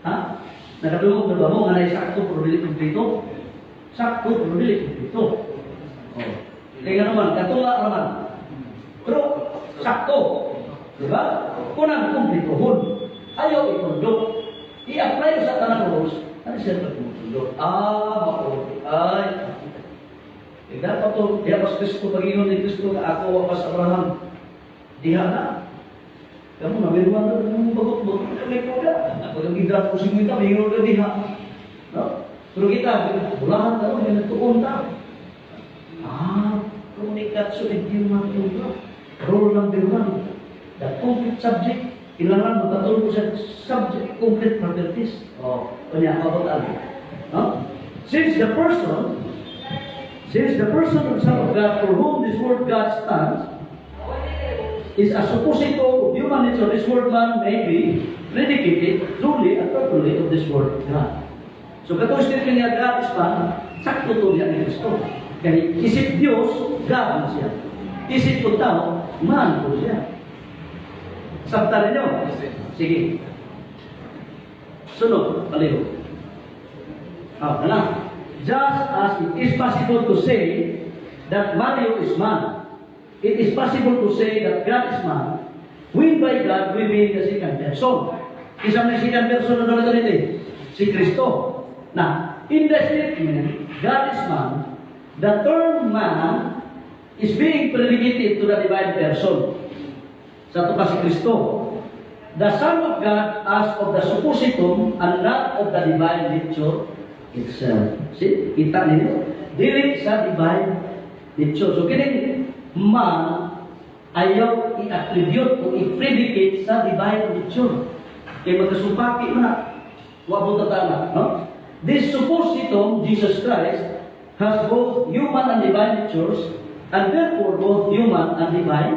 Ha? Nakadungog na ba mo nga na sakto pero dili kumpleto? Sakto pero dili kumpleto. Oh. Kaya nga naman, katula naman. Pero, sakto. Di ba? Kung ang kumpletohon, ayaw itundo. I-apply sa tanang rules, ano siya ito tumutundo? Ah, mao. Ay. Eh, dapat to, diha pas Kristo, pag-ingon ni Kristo, nga ako wa pas Abraham. Diha na. Kamu na meron na ng bagot mo, may kuda. Pag ang edad ko singwita, may ingon ka diha. No? Pero kita, bulahan ta, may nagtuon ta. Ah, communicatio idioma ito. Rule number one, the complete subject, kailangan magkatulong sa subject complete properties. Oh, kanya, mabutan. No? Since the person of Son of God for whom this word "God" stands is a suppositum of human nature, this word "man" may be predicated truly and properly of this word "God." So katong statement niya, God is man, sakto to niya ni Kristo. Kaya isip Diyos, God na siya. Isip ko tao, man po siya. Sabta ninyo? Sige. Sunod, palihog. Ah, na. Just as it is possible to say that Mario is man, it is possible to say that God is man, when by God we mean the second person. Isa may second person na dito nito, si Kristo. Now, in the statement, "God is man," the term "man" is being predicated to the divine person. Sa ito pa si Kristo. The Son of God as of the suppositum and not of the divine nature itself. See? Kita ninyo? Dili sa divine nature. So, kining "man" ayaw i-attribute o i-predicate sa divine nature. Kaya magkasupaki man na. Wa mo tatala, no? This suppositum, Jesus Christ, has both human and divine natures, and therefore both human and divine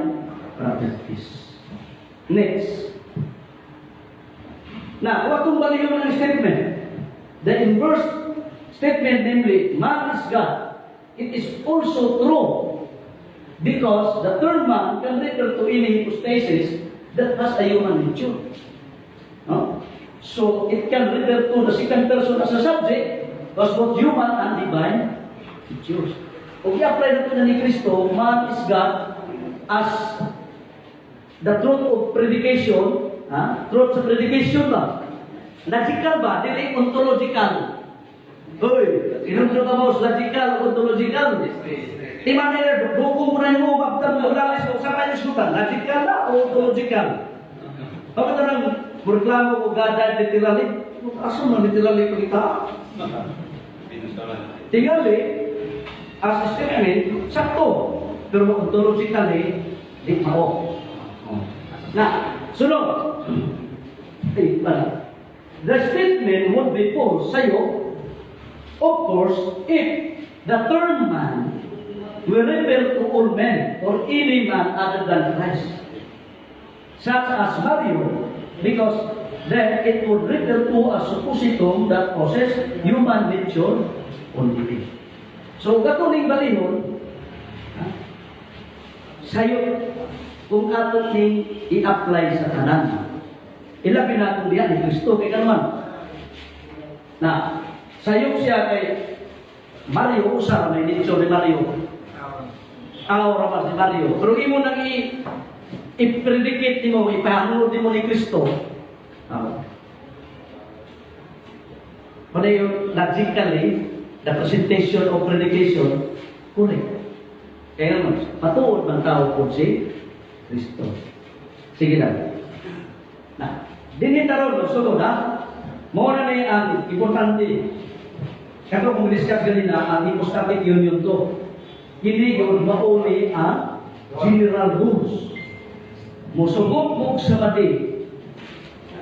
properties. Next. Now, what kung baliw ng statement? The inverse statement, namely, "Man is God," it is also true because the term "man" can refer to any hypostasis that has a human nature. No? So, it can refer to the second person as a subject, as both human and divine natures. Kung i-apply na ito na ni Kristo, "Man is God" as the truth of predication, ha? Truth sa predication ba? Logical ba? Dili ontological. Hoy, inundro ka mo, logical, ontological. Di ba na dukong mo na yung mabtan mo unalis mo sa kanyang sukan, logical na o ontological? Bakit na nang reklamo ko God died literally? Asa man literally pagita? Tingali, as a statement, sakto. Pero ontologically, di mao. Na, sunod. Ay, wala. The statement would be false sa'yo, of course, if the term "man" will refer to all men or any man other than Christ, such as Mario, because then it would refer to a suppositum that possess human nature only. So, katuning balihon, ha, sayo kung ato ning i-apply sa tanan. Ilabi na itong diyan ni Kristo, kay naman. Na, sayop siya kay Mario, usa may nature ni Mario. Tao ra man si Mario. Pero imo nang i-predicate nimo, ipahanod nimo ni Kristo. Ah. Yung logically, the presentation of predication, correct. Kaya naman, matuod man tao po si Kristo. Sige lang. Na, dinhi taron, sugod ha. Mao na ni ang importante. Kato kung discuss ganina, ang hypostatic union to. Kini yun mauni ang general rules. Mosugot mo sa madi,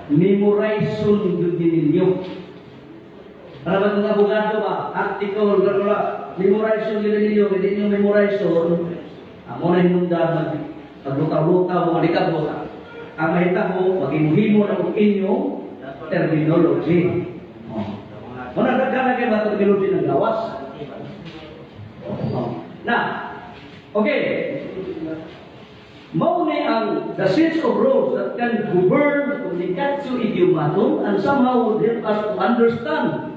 memorize gyud ninyo. Para ba mga abogado ba, article, gano'n la, memorize gyud ninyo, hindi ninyo memorize, amo na hinungdan, maglutaw-lutaw, mga likabot. Ang mahitabo, maghimo na og inyong terminology. Oh. Muna daghan na kay mga terminology ng gawas. Oh. Na, okay. Mao ni ang the sets of rules that can govern the communicatio idiomatum and somehow would help us to understand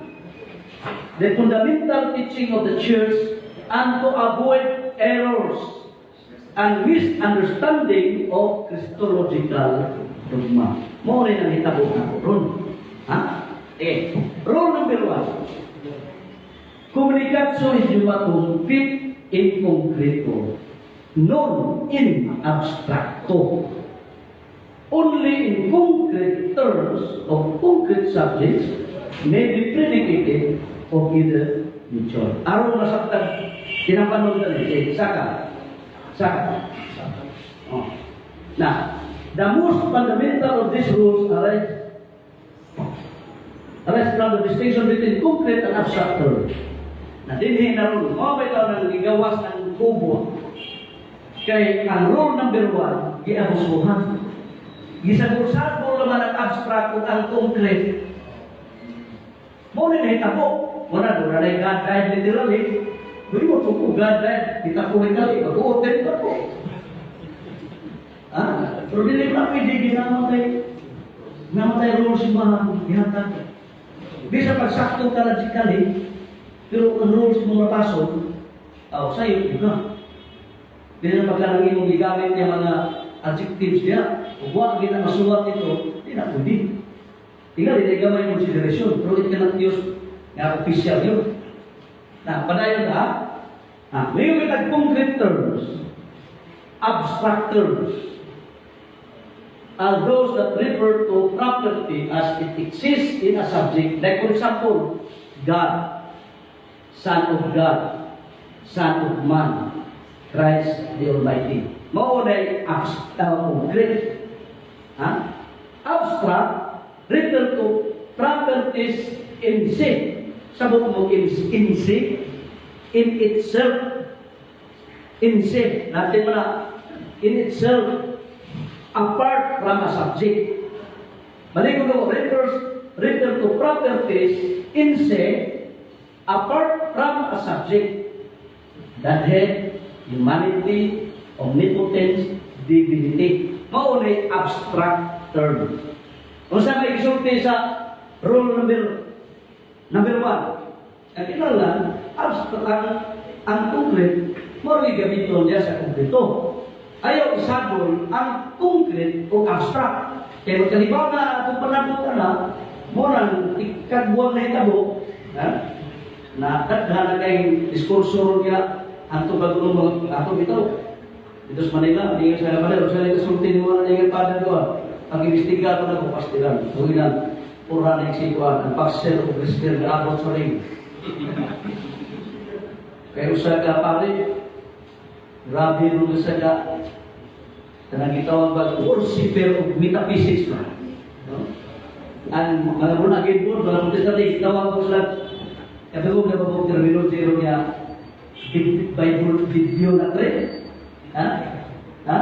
the fundamental teaching of the Church and to avoid errors and misunderstanding of Christological dogma. Mao ni ang hitabo na ron. Ha? Eh, rule number 1. Communicatio idiomatum fit in concreto, non in abstracto. Only in concrete terms of concrete subjects may be predicated of either nature. Aron masabtan, tinapanon ka ni, saka. Saka. Oh. Now, the most fundamental of these rules arise from the distinction between concrete and abstract terms. Na dinhi na ron, mo ba ito nang gigawas ang kubo? Kay ang rule number 1, giabusuhan. Gisagol-sagol naman ang abstract ug ang concrete. Mo ni nahitabo. Wala, wala na God died literally. Dili mo tuko God died metaphorically, mag-uoten pa po. Ah, pero dili pa pwede ginamatay rule simbahan, gihatag. Di sa pagsakto ka logically, pero ang rules mo mapasok, oh, sa'yo, ka. Di na pagka nang imong gigamit niya mga adjectives niya, ug wa gid na masuwat ito, di na pwede. Tinggal di gamay consideration, pero it cannot use nga official yun. Na, padayon ka, ah, may kita concrete terms, abstract terms, are those that refer to property as it exists in a subject. Like, for example, God, Son of God, Son of Man, Christ the Almighty. Mao na concrete. Ha? Abstract refer to properties in se. Sabot mo in se, in itself. In se, natin mo na, in itself, apart from a subject. Balik ko, refer to properties in se, apart from a subject. Godhead, humanity, omnipotence, divinity. Mao ni abstract term. Kung sa may isulti sa rule number 1, ang kinahanglan, abstract ang concrete, mao rin gamiton niya sa konkreto. Ayaw isagol ang concrete o abstract. Kaya magkalibaw na itong panabot na, mo nang ikagbuwang na hitabo, ha? Na daghan na kay diskurso niya ang tubag mga ato bitaw. Dito sa Manila, hindi sa Manila, sa nila sulti ni mga nangyayang padre ko. Ang imbestiga ko na kung pastilan. Tuwinan, pura na iksikuan, ang boxer o wrestler na abot sa ring. Kaya usa ka pare, grabe rin sa ka, kanang gitawag ba, worshiper of metaphysics ba? No? Ang mga born again po, mga Protestante, gitawag ko sila, kaya ko nga terminology ro niya, Bible video na tre. Ha? Ha?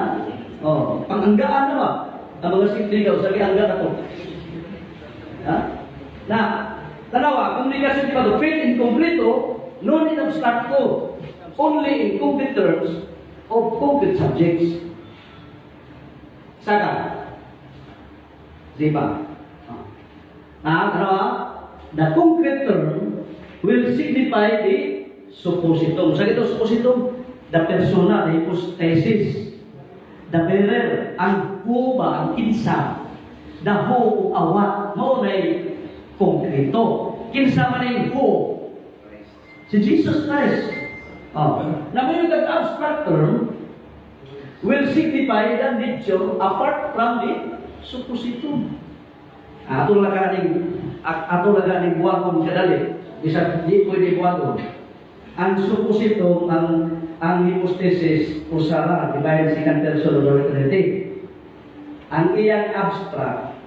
Oh, panganggaan na ba? Ang mga simple daw, sabi angga na to. Ha? Na, tanawa, komunikasyon di ba to? Fit in concreto, non in abstracto, only in concrete terms of concrete subjects. Saka, di ba? Ah, tanawa, the concrete term will signify the suppositum. Sa ito suppositum, the persona, the hypostasis, the bearer, ang who ba, ang kinsa, the who o awat, mao na konkreto. Kinsa man ay who? Si Jesus Christ. Oh. Na may yung abstract term will signify the nature apart from the suppositum. Ato lang kaning buwakon kadali. Bisa di pwede buhaton. Ang suppositum, ang hypostasis, usara, divine second person of the Holy Trinity. Ang iyang abstract,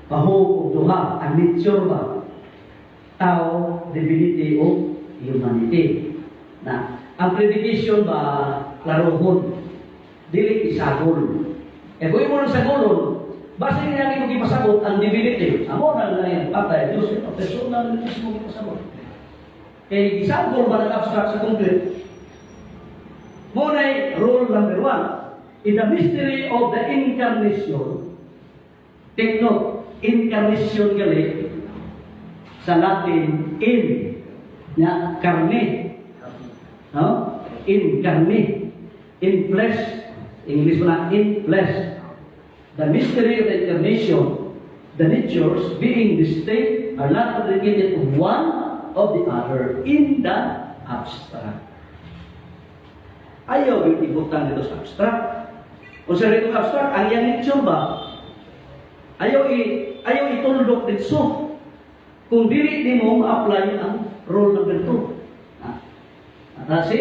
pahog og duha, ang nature ba? Tao, divinity o humanity. Na, ang predication ba, klarohon, dili isagol. Eh kung imo nang sagolon, basta niya imo gipasabot ang divinity. Amo na lang yan, patay, Diyos, ito, personal mismo gipasabot. Kay gisagol ba ng abstract sa concrete? Mao rule number 1. In the mystery of the incarnation, take note, incarnation gali, sa Latin, in, na karne. No? In karne. In flesh. English mo na, in flesh. The mystery of the incarnation, the natures being distinct are not predicated of one of the other in the abstract. Ayaw yung ibutang dito sa abstract. Kung sa rito abstract, ang iyang nature ba? Ayaw ituldok dito. Kung dili nimo ma-apply ang rule number 2. Kasi,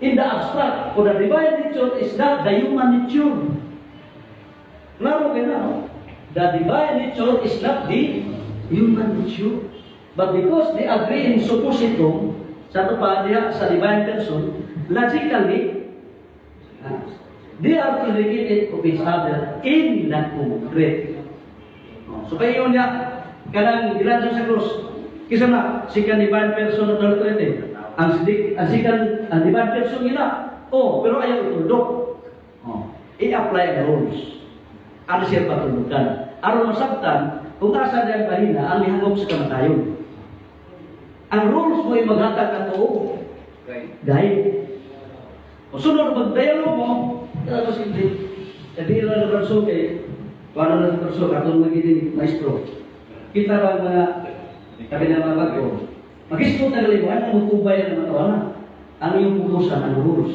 in the abstract, for the divine nature is not the human nature. Klaro kayo na, no? The divine nature is not the human nature. But because they agree in suppositum, sa ito pa diha sa divine person, logically, they are predicated of each other in the concrete. Oh, so kayo niya, kanang gilantaw sa krus, kisa na, second divine person of the Holy Trinity. Ang second, ang divine person nila, oh, pero ayaw ituldok. Oh, i-apply ang rules. Ano siya patuldukan? Aron masabtan, kung asa niya kahina, ang mihangop sa kamatayon. Ang rules mo ay maghatag ng tuo. Guide. O sunod, mag-dialogue mo, tapos hindi. Sabihin lang ng Brother kay, paano na sa Brother, katong magiging maestro. Kita ba mga kami na mga bago, mag-isip na galing mo, ano magtubay ang mga tawana? Ang iyong putusan, ang rules.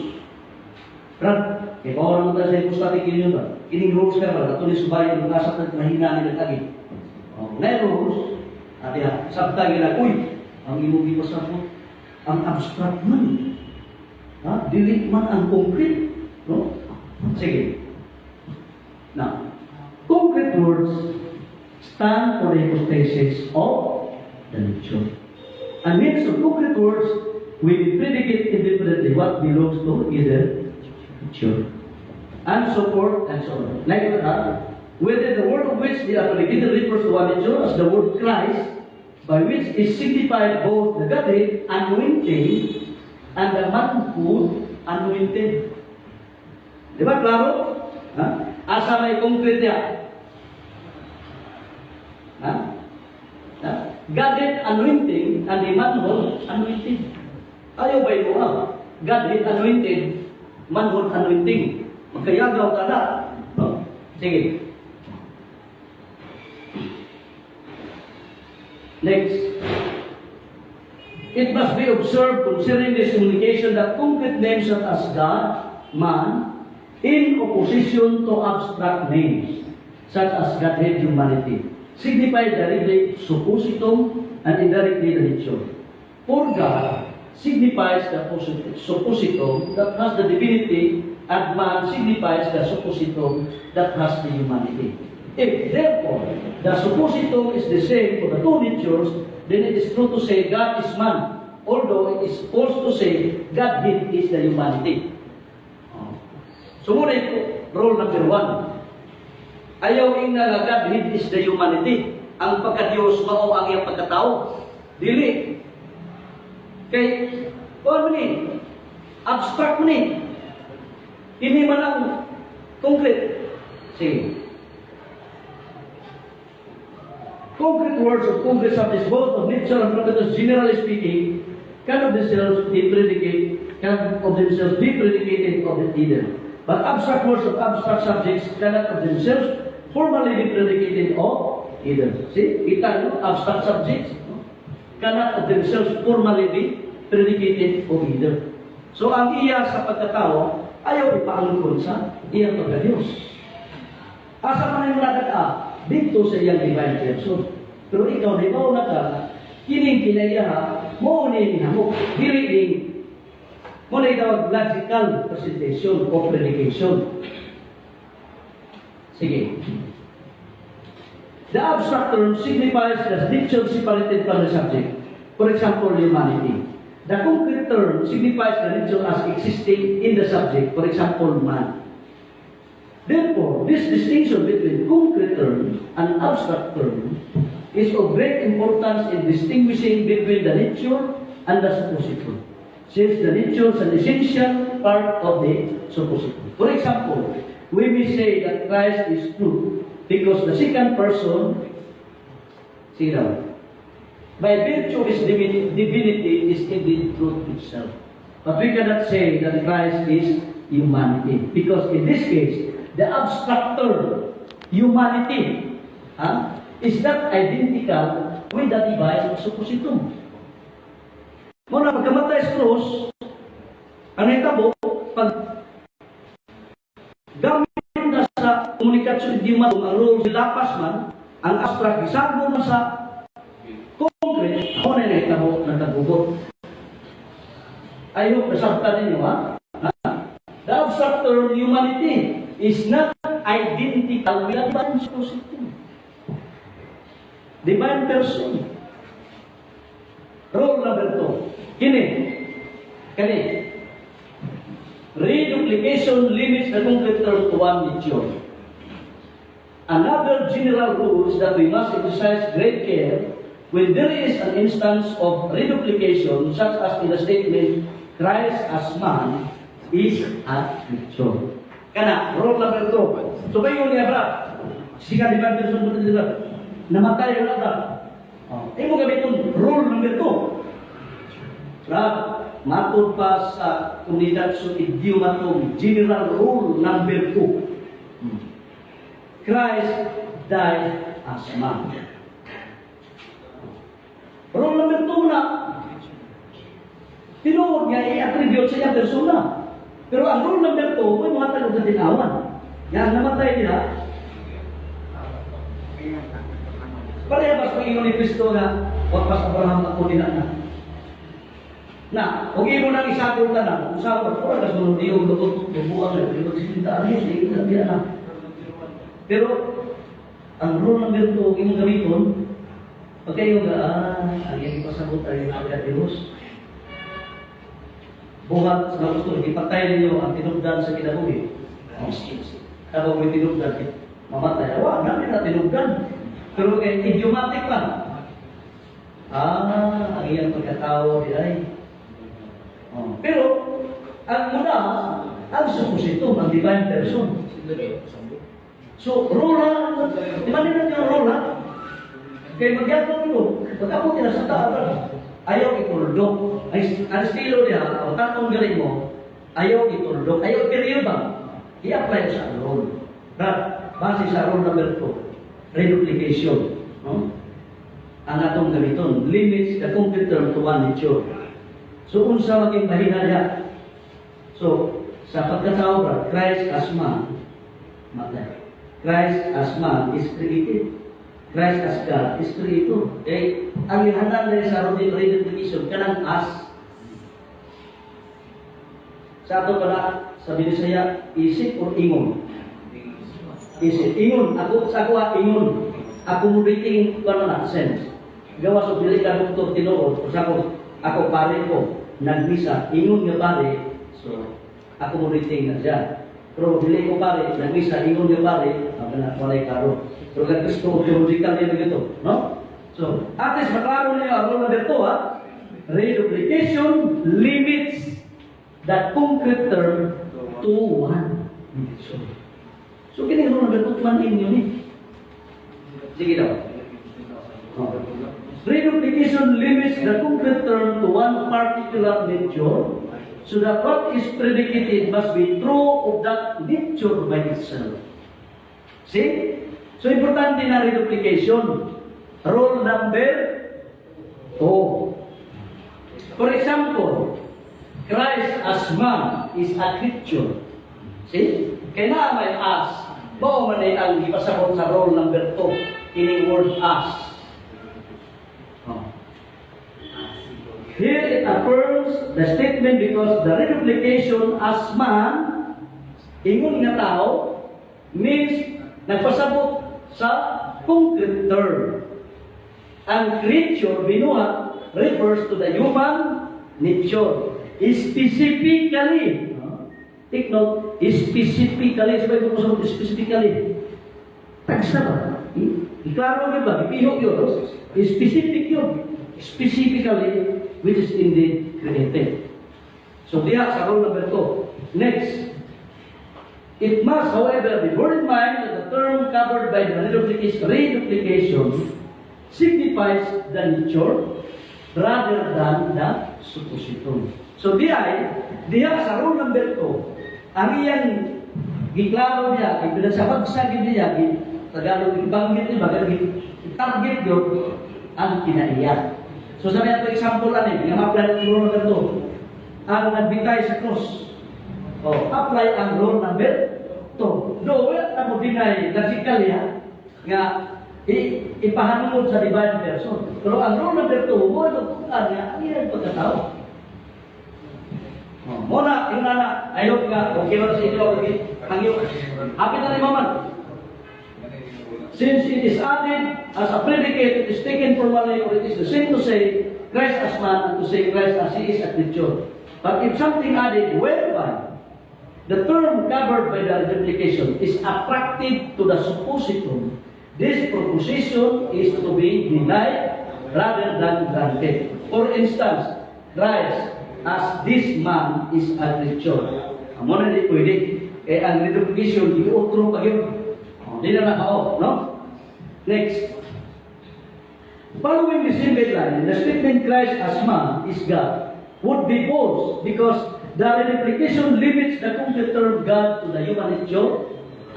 Brad, kay bawal naman tayo sa hypostatic union ba? Ining rules ka ba? Ito ni subayan, ng nasa mahina nila tagi. O, ngayon rules, at ya, sabta nila, uy, ang imong gipasabot, ang abstract man. Ha? Dili man ang concrete. No? Sige. Now, concrete words stand for the hypostasis of the nature. And means of concrete words, we predicate independently what belongs to either nature. And so forth and so on. Like that, whether the word of which they are predicated refers to one nature as the word Christ, by which is signified both the Godhead anointing and the manhood anointed. Di ba klaro? Ha? Asa may concrete ya? Ha? Ha? Godhead anointing and the manhood anointed. Ayaw ba mo ah? Godhead anointed, manhood anointing. Magkayagaw ka na. No? Sige. Next. It must be observed concerning this communication that concrete names such as God, man, in opposition to abstract names such as Godhead, humanity, signify directly suppositum and indirectly the nature. For God signifies the suppositum that has the divinity, and man signifies the suppositum that has the humanity. If therefore the suppositum is the same for the two natures, then it is true to say God is man, although it is false to say Godhead is the humanity. Oh. So muna ito, rule number 1. Ayaw ingna nga Godhead is the humanity. Ang pagka-Diyos mao ang iyang pagkatao. Dili. Kay, kuan man ni, abstract man ni. Ini man ang concrete. Sige. Concrete words of concrete subjects, both of nature and properties, generally speaking, can of themselves be predicated of the either. But abstract words of abstract subjects cannot of themselves formally be predicated of either. See? Kita no? Abstract subjects, no? Cannot of themselves formally be predicated of either. So ang iya sa pagkatao, ayaw ipaangkon sa iyang pagka-Diyos. Asa man yung nagka dito sa iyang divine person. Pero ikaw, di ba na ka, kining kinaiyaha, Mao ni namo dili ni mao na tawag logical presentation o predication. Sige. The abstract term signifies the nature separated from the subject. For example, humanity. The concrete term signifies the nature as existing in the subject. For example, man. Therefore, this distinction between concrete term and abstract term is of great importance in distinguishing between the nature and the suppositum, since the nature is an essential part of the suppositum. For example, we may say that Christ is truth because the second person, sige daw, by virtue of his divinity is indeed truth itself. But we cannot say that Christ is humanity because in this case, the abstract term, humanity, is not identical with the divine suppositum. Mao na pagkamatay sa krus, ang nahitabo, pag gamit na sa komunikasyon idioma, ang rule lapas man, ang abstract gisagol man sa concrete, mao na nahitabo, nagkagugot. I hope nasabtan ninyo, ha? Ha? The abstract term humanity is not identical with the divine suppositum. Divine person. Rule number 2. Kini. Kani. Reduplication limits the concrete term to one nature. Another general rule is that we must exercise great care when there is an instance of reduplication, such as in the statement, "Christ as man is a creature." Kana, rule number 2. So kayo niya, bra. Siya divine person mo dito. Namatay wala ba? Oh. Imo gamiton rule number 2. Bra, matod pa sa komunidad sa idiomatum, general rule number 2. Christ died as man. Rule number 2 na, tinuod nga i-attribute sa iyang persona. Pero ang rule number 2, may mga talog na tinawan. Nga ang namatay nila, pareha ba sa pag-ingon ni Kristo nga, "Wa pas Abraham, ako dina na"? Na, kung imo nang isakol tanan, usawa, ora kas mo diyo lutot bubuang na, pero magsisinta ano, sige na biya na. Pero ang rule number 2 imong gamiton, pagkayo nga, ang iyang ipasabot ay ang Diyos. Buhat sa mga apostol, gipatay ninyo ang tinubdan sa kinabuhi. Kapag may tinubdan, mamatay. Wa, namin na tinubdan. Pero kay idiomatic lang. Ang iyang pagkatao di ay. Oh. Pero, ang muna, ang suppositum, ang divine person. So, rule, di ba nila yung rule? Kay magyapon mo, pag-abot nila sa tao, ayaw ituldok. Ay, ang estilo niya, ang tanong galing mo, ayaw ituldok, ayaw period ba? I-apply sa rule. Right? Base sa rule number 2, reduplication. No? Ang atong gamiton, limits the concrete term to one nature. So, unsa maging mahina niya? So, sa pagkatao bra, Christ as man, matay. Christ as man is created. Christ as God is creator. Eh, ang ihanan na sa reduplication, kanang as. Sa ato pala, sa Binisaya, isip or ingon? Isip. Ingon. Ako, sa ako, ingon. Accommodating, ano na, sense. Gawa sa dili ka doktor tinuod, sa ako, ako pare ko, nagmisa, ingon nga pare, so, accommodating na siya. Pero dili ko pare, nagmisa, ingon nga pare, ang na, walay karo. Pero kag Kristo, theological din ito, no? So, at least maklaro niyo ang rule number 2, ha? Reduplication limits the concrete term to one nature. So, kini rule number 2, man inyo ni. Sige daw. Oh. Reduplication limits the concrete term to one particular nature, so that what is predicated must be true of that nature by itself. See? So, importante na reduplication. Rule number 2. For example, Christ as man is a creature. See? Kaya na may as. Mao man ay ang ipasabot sa rule number 2. Kining word "as." Oh. Here it affirms the statement because the reduplication "as man", ingon nga tao, means nagpasabot sa concrete term. Ang creature, binuhat, refers to the human nature. Specifically, take note, specifically, sabay ko sa specifically. Tagsa ba? Iklaro yun ba? Ipiho yun. Specific yun. Specifically, which is indeed created. So, diha sa rule number 2. Next, it must, however, be borne in mind that the term covered by the reduplication signifies the nature rather than the suppositum. So, diha sa rule number 2, ang iyang giklaro niya, ipinasabagsa gid niya, Tagalog ibanggit niya, baga target yun, ang kinaiya. So sabi ato example ani, nga ma-apply ang rule number 2. Ang nagbitay sa cross. Oh, apply ang rule number 2. Do, wala na mo deny logically ha, nga ipahanungod sa divine person. Pero ang rule number 2, mo magtukan nga ang iyang pagkatao. Oh, mo na, yung nana, I hope nga, okay ba sa inyo, okay? Hangyo, hapit na ni Maman. Since it is added as a predicate, it is taken formally, or it is the same to say Christ as man and to say Christ as he is a creature. But if something added whereby the term covered by the reduplication is attracted to the suppositum, this proposition is to be denied rather than granted. For instance, Christ as this man is a creature. Amo na di pwede. Eh, ang reduplication, di otro pa yun. Oh, di na nakao, no? Next. Following the same guideline, the statement "Christ as man is God" would be false because the reduplication limits the concrete term God to the human nature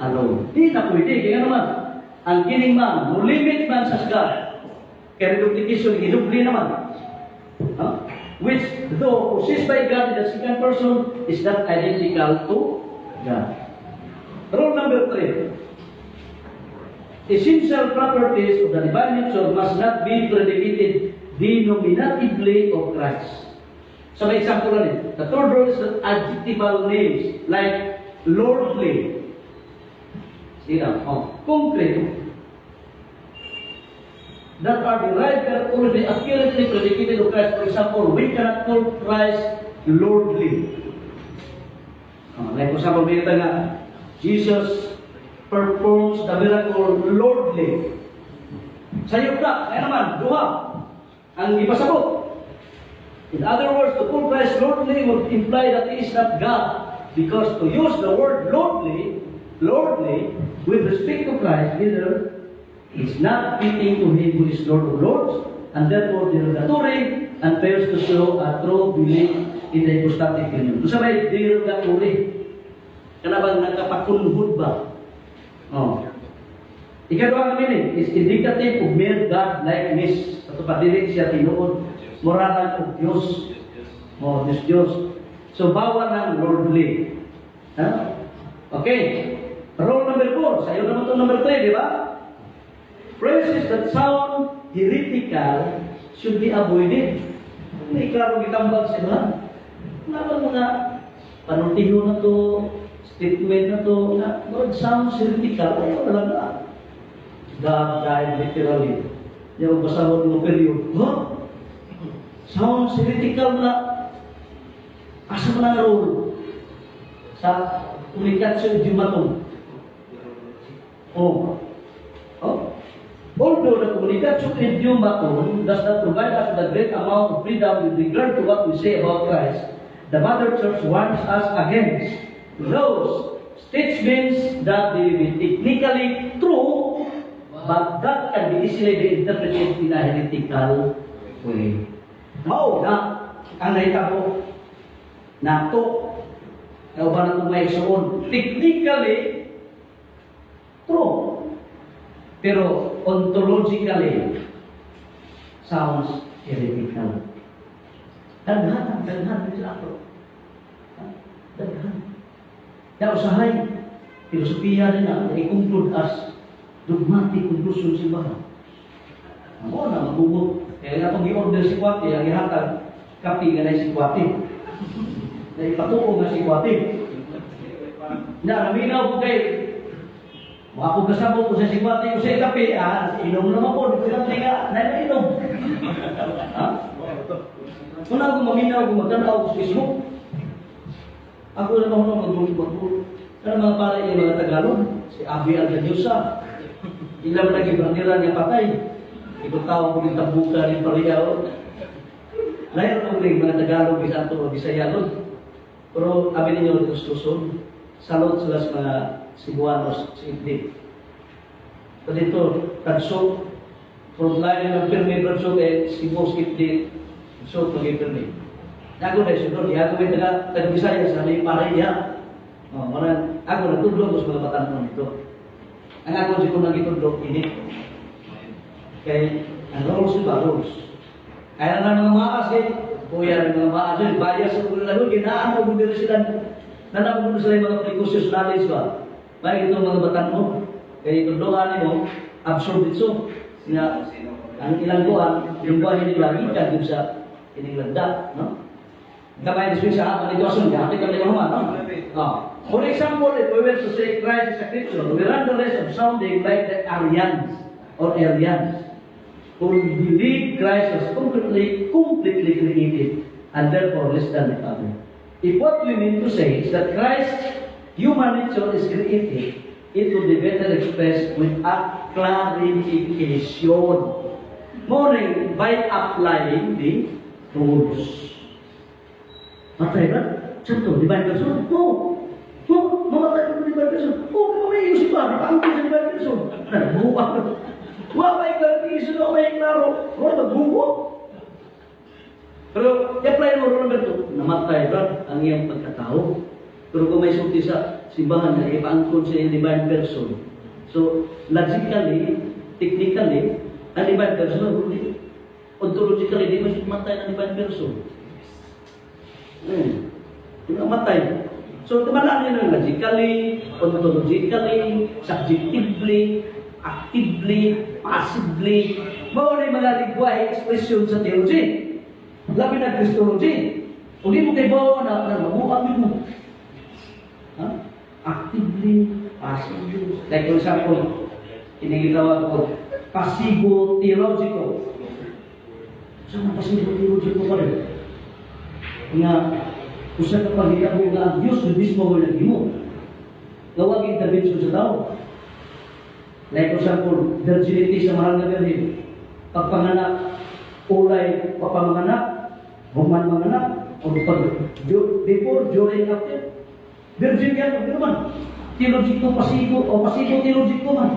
alone. Di na pwede. Kaya naman, ang kining man, mo limit man sa God. Kaya reduplication, ginubli naman. Huh? Which, though possessed by God in the second person, is not identical to God. Rule number 3. Essential properties of the divine nature must not be predicated denominatively of Christ. So may example na rin. The third rule is that adjectival names like lordly. Sige na, oh, concrete. That are derived and already accurately predicated of Christ. For example, we cannot call Christ lordly. Oh, like for example, may nga, Jesus performs the miracle lordly. Sayop na, kaya naman, duha, ang ipasabot. In other words, to call Christ lordly would imply that he is not God. Because to use the word lordly, lordly, with respect to Christ, either is not fitting to him who is Lord of Lords, and therefore derogatory, and fails to show a true belief in the hypostatic union. Kung sa may derogatory, kana bang nagkapakunhod ba? Oh. Ikaduha nga meaning is indicative of mere God-likeness. Ato pa dili siya tinuod. Moral og Dios. Oh, Diyos Diyos. So bawal ng lordly. Ha? Okay. Rule number 4. Sa iyo naman itong number 3, di ba? Phrases that sound heretical should be avoided. May klaro gitambag sila. Nga ba mga panultiho na to, statement na to, nga murag sounds heretical, ayaw na lang na. God died literally. Yung basahon mo period. Huh? Sounds heretical na. Asa man ang rule? Sa communicatio idiomatum. Oh. Oh. Although the communicatio idiomatum does not provide us with a great amount of freedom with regard to what we say about Christ, the Mother Church warns us against those statements that may be technically true, but that can be easily be interpreted in a heretical way. Mao na ang nahitabo nato kauban natong may igsuon. Technically true. Pero ontologically sounds heretical. Daghan, daghan sa ato. Ha? Daghan. Kaya usahay, filosofiya din na, i-conclude as dogmatic conclusion simbahan. Mo na mabugot. Kaya nga itong i-order si Kwate, ang ihatag, Kape nga na sikwate. Na ipatuo nga sikwate. Na, naminaw ko kay mga kung kasabot ko sa sikwate ko sa kape, ah, inom naman po, di ko lang nga, na inom. Ha? Kung ako maminaw, kung magtanaw ko sa Facebook, ako na ako mag mag Pero mga pare yung mga Tagalog, si Abi Algadiosa, ilang lagi bandera niya patay. Ikaw tawag ko ng tabuka ni Pariao. Lain ko rin mga Tagalog, bisa ato, Bisaya doon. Pero abi ninyo gustuson, salot sila sa mga Cebuanos sa Idlib. So dito, Tagso, frontline ng pirmi Tagso kay Cebu sa Idlib, so maging pirmi. Ako na sunod, di ako may taga taga Bisaya sa may pare niya. Oh, marang ako nagtudlo ko sa mga batanon nito. Ang ako di ko nagitudlo ini. Kay ang rules ba rules. Kaya na mga maas eh, kuya ng mga maas eh, bias sa ulo lang, ginaan mo diri sila, nanamo sila yung mga precautious knowledge ba. May itong mga batanon, kay itudloan nimo, absorb it so. Nga, ang ilang kuan, yung buhay nila, gikan dun sa ining lagda, no? Gamay dispensa, ang ito asun, hapit kami naman, no? Oh. For example, if we were to say Christ is a creature, we run the risk of sounding like the Arians or Arians, who believe Christ was completely, completely created and therefore less than the Father. If what we mean to say is that Christ's human nature is created, it would be better expressed with a clarification. Meaning, by applying the rules. Matay ba? Santo, divine person? Oo. Oh, mamatay ko divine person. Oo, oh, may isip pa. Di pa ang sa divine person. Nagbuwa. Wa may clarification, wa may klaro. Wala magbuwa. Pero, i-apply mo rule number 2. Namatay ba ang iyang pagkatao? Pero kung may sulti sa simbahan niya, ipaangkon sa iyang divine person. So, logically, technically, ang divine person, hindi. Ontologically, di mo siya matay ng divine person. Di ba matay? So, tumalaan niyo ng logically, ontologically, subjectively, actively, passively. Mao na yung mga lingwahe expression sa theology. Labi na Christology. Kung di mo kay bawa na, na mabuang mo. Ha? Actively, passively. Like for example, inigitawag ko, pasibo theologico. Saan ang pasibo theologico pa rin? Nga, usa ka panghitabo nga ang Diyos mismo mo naghimo. Nga wag intervention sa tao. Like for example, virginity sa mahal nga birhen. Pagpanganak, ulay papamanganak, human manganak, o pag, before, during, after. Virgin yan, ano man. Theologico, pasibo, o pasibo theologico man.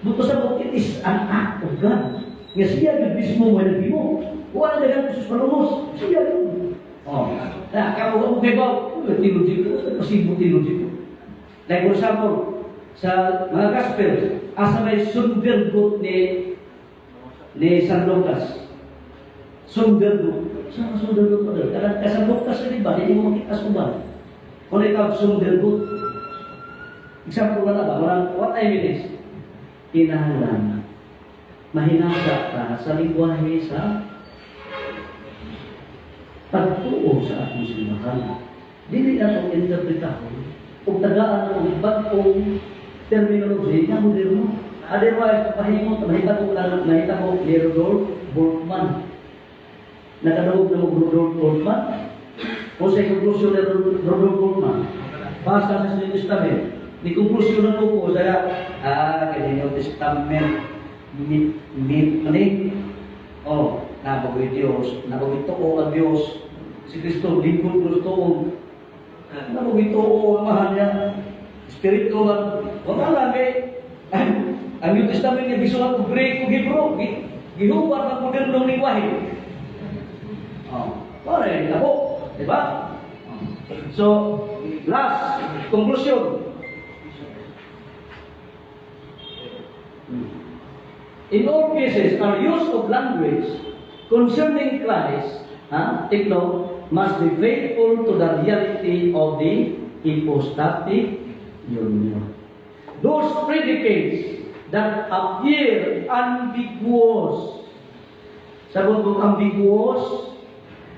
Buto sa it is an act of God. Nga siya yung mismo mo naghimo. Wala na dagan sus palumos. Siya yun. Oh. Na, kamo mo kay ba? Theologico, pasibo theologico. Like for example, sa mga gospel, asa may sundergot ni San Lucas. Sundergot. Saan ang sundergot pa doon? Karang ka San Lucas, di ba? Hindi mo makita suban. Kung ikaw sundergot. Example na lang ba? Walang, what I mean is, kinahanglan mahinasa ka sa lingwahe sa pagtuo sa atong simbahan. Dili na itong interpretahon o tagaan ng bag-ong terminology nga moderno. Otherwise, pahimot, mahita ko lang, mahita ko ni Rudolf Bultmann. Nakadawag na mo Rudolf Bultmann. O sa konklusyon ni Rudolf Bultmann, basta sa New Testament, ni konklusyon na ko sa kay New Testament, mit, mit, ano eh? Oh, nabagoy Diyos, nabagoy tuo ang Diyos. Si Kristo, lingkod ko sa tuo. Nabagoy tuo ang mahal niya. Espiritu man. Wala lang eh. Ang New Testament niya gisulat og Greek ug Hebrew. Gihuban ang modernong lingwahe. Oh, wala eh, ako, di ba? So, last conclusion. In all cases, our use of language concerning Christ, ha, take note, must be faithful to the reality of the hypostatic union. Those predicates that appear ambiguous, sabot kong ambiguous,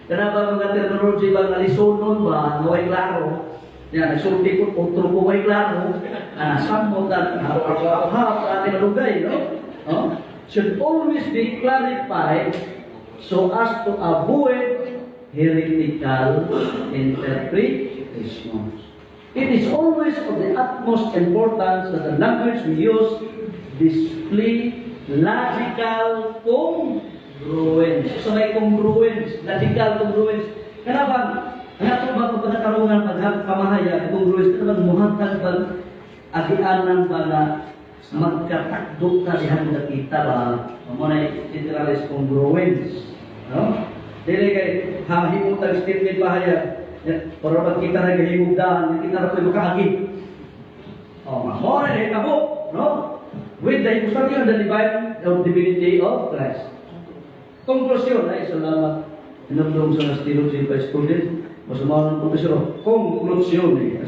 Kana ba mga terminology ba nga lisonon ba, nga way klaro? Yan, nagsulti ko, otro ko way klaro. Ah, samot na, hap, hap, ating malugay, no? Oh? Should always be clarified so as to avoid heretical interpretations. It is always of the utmost importance that the language we use display logical congruence. So may congruence, logical congruence. Kana bang, ang ato ba pagkatarungan pag pamahayag, congruence, kana bang muhatag bang agianan ba na magkatakdok ta diha nga kita ba? Mao na literal congruence. No? Dili kay hahimo tag statement pahayag. Pero pag kita na gahimugdaan, kita na pwede makaagi. Oh, mao na nahitabo, no? With the hypostatic of the divine or divinity of Christ. Konklusyon ay salamat. Hinumdum sa theology by student. Masama ng profesor. Konklusyon eh.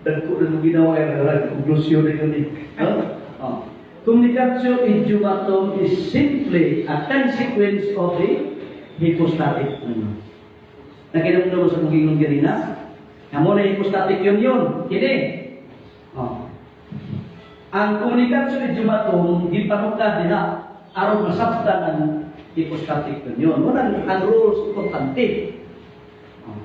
Dagko na nung ginawa yung konklusyon eh yun eh. No? Oh. Communicatio idiomatum is simply a consequence of the hypostatic union. Nakinumdum sa kong gingon ganina? Amo na hypostatic union. Kini. Oh. Ang communicatio idiomatum gipanuka diha aron masabtan ang hypostatic union. Mo ang rules importante. Oh.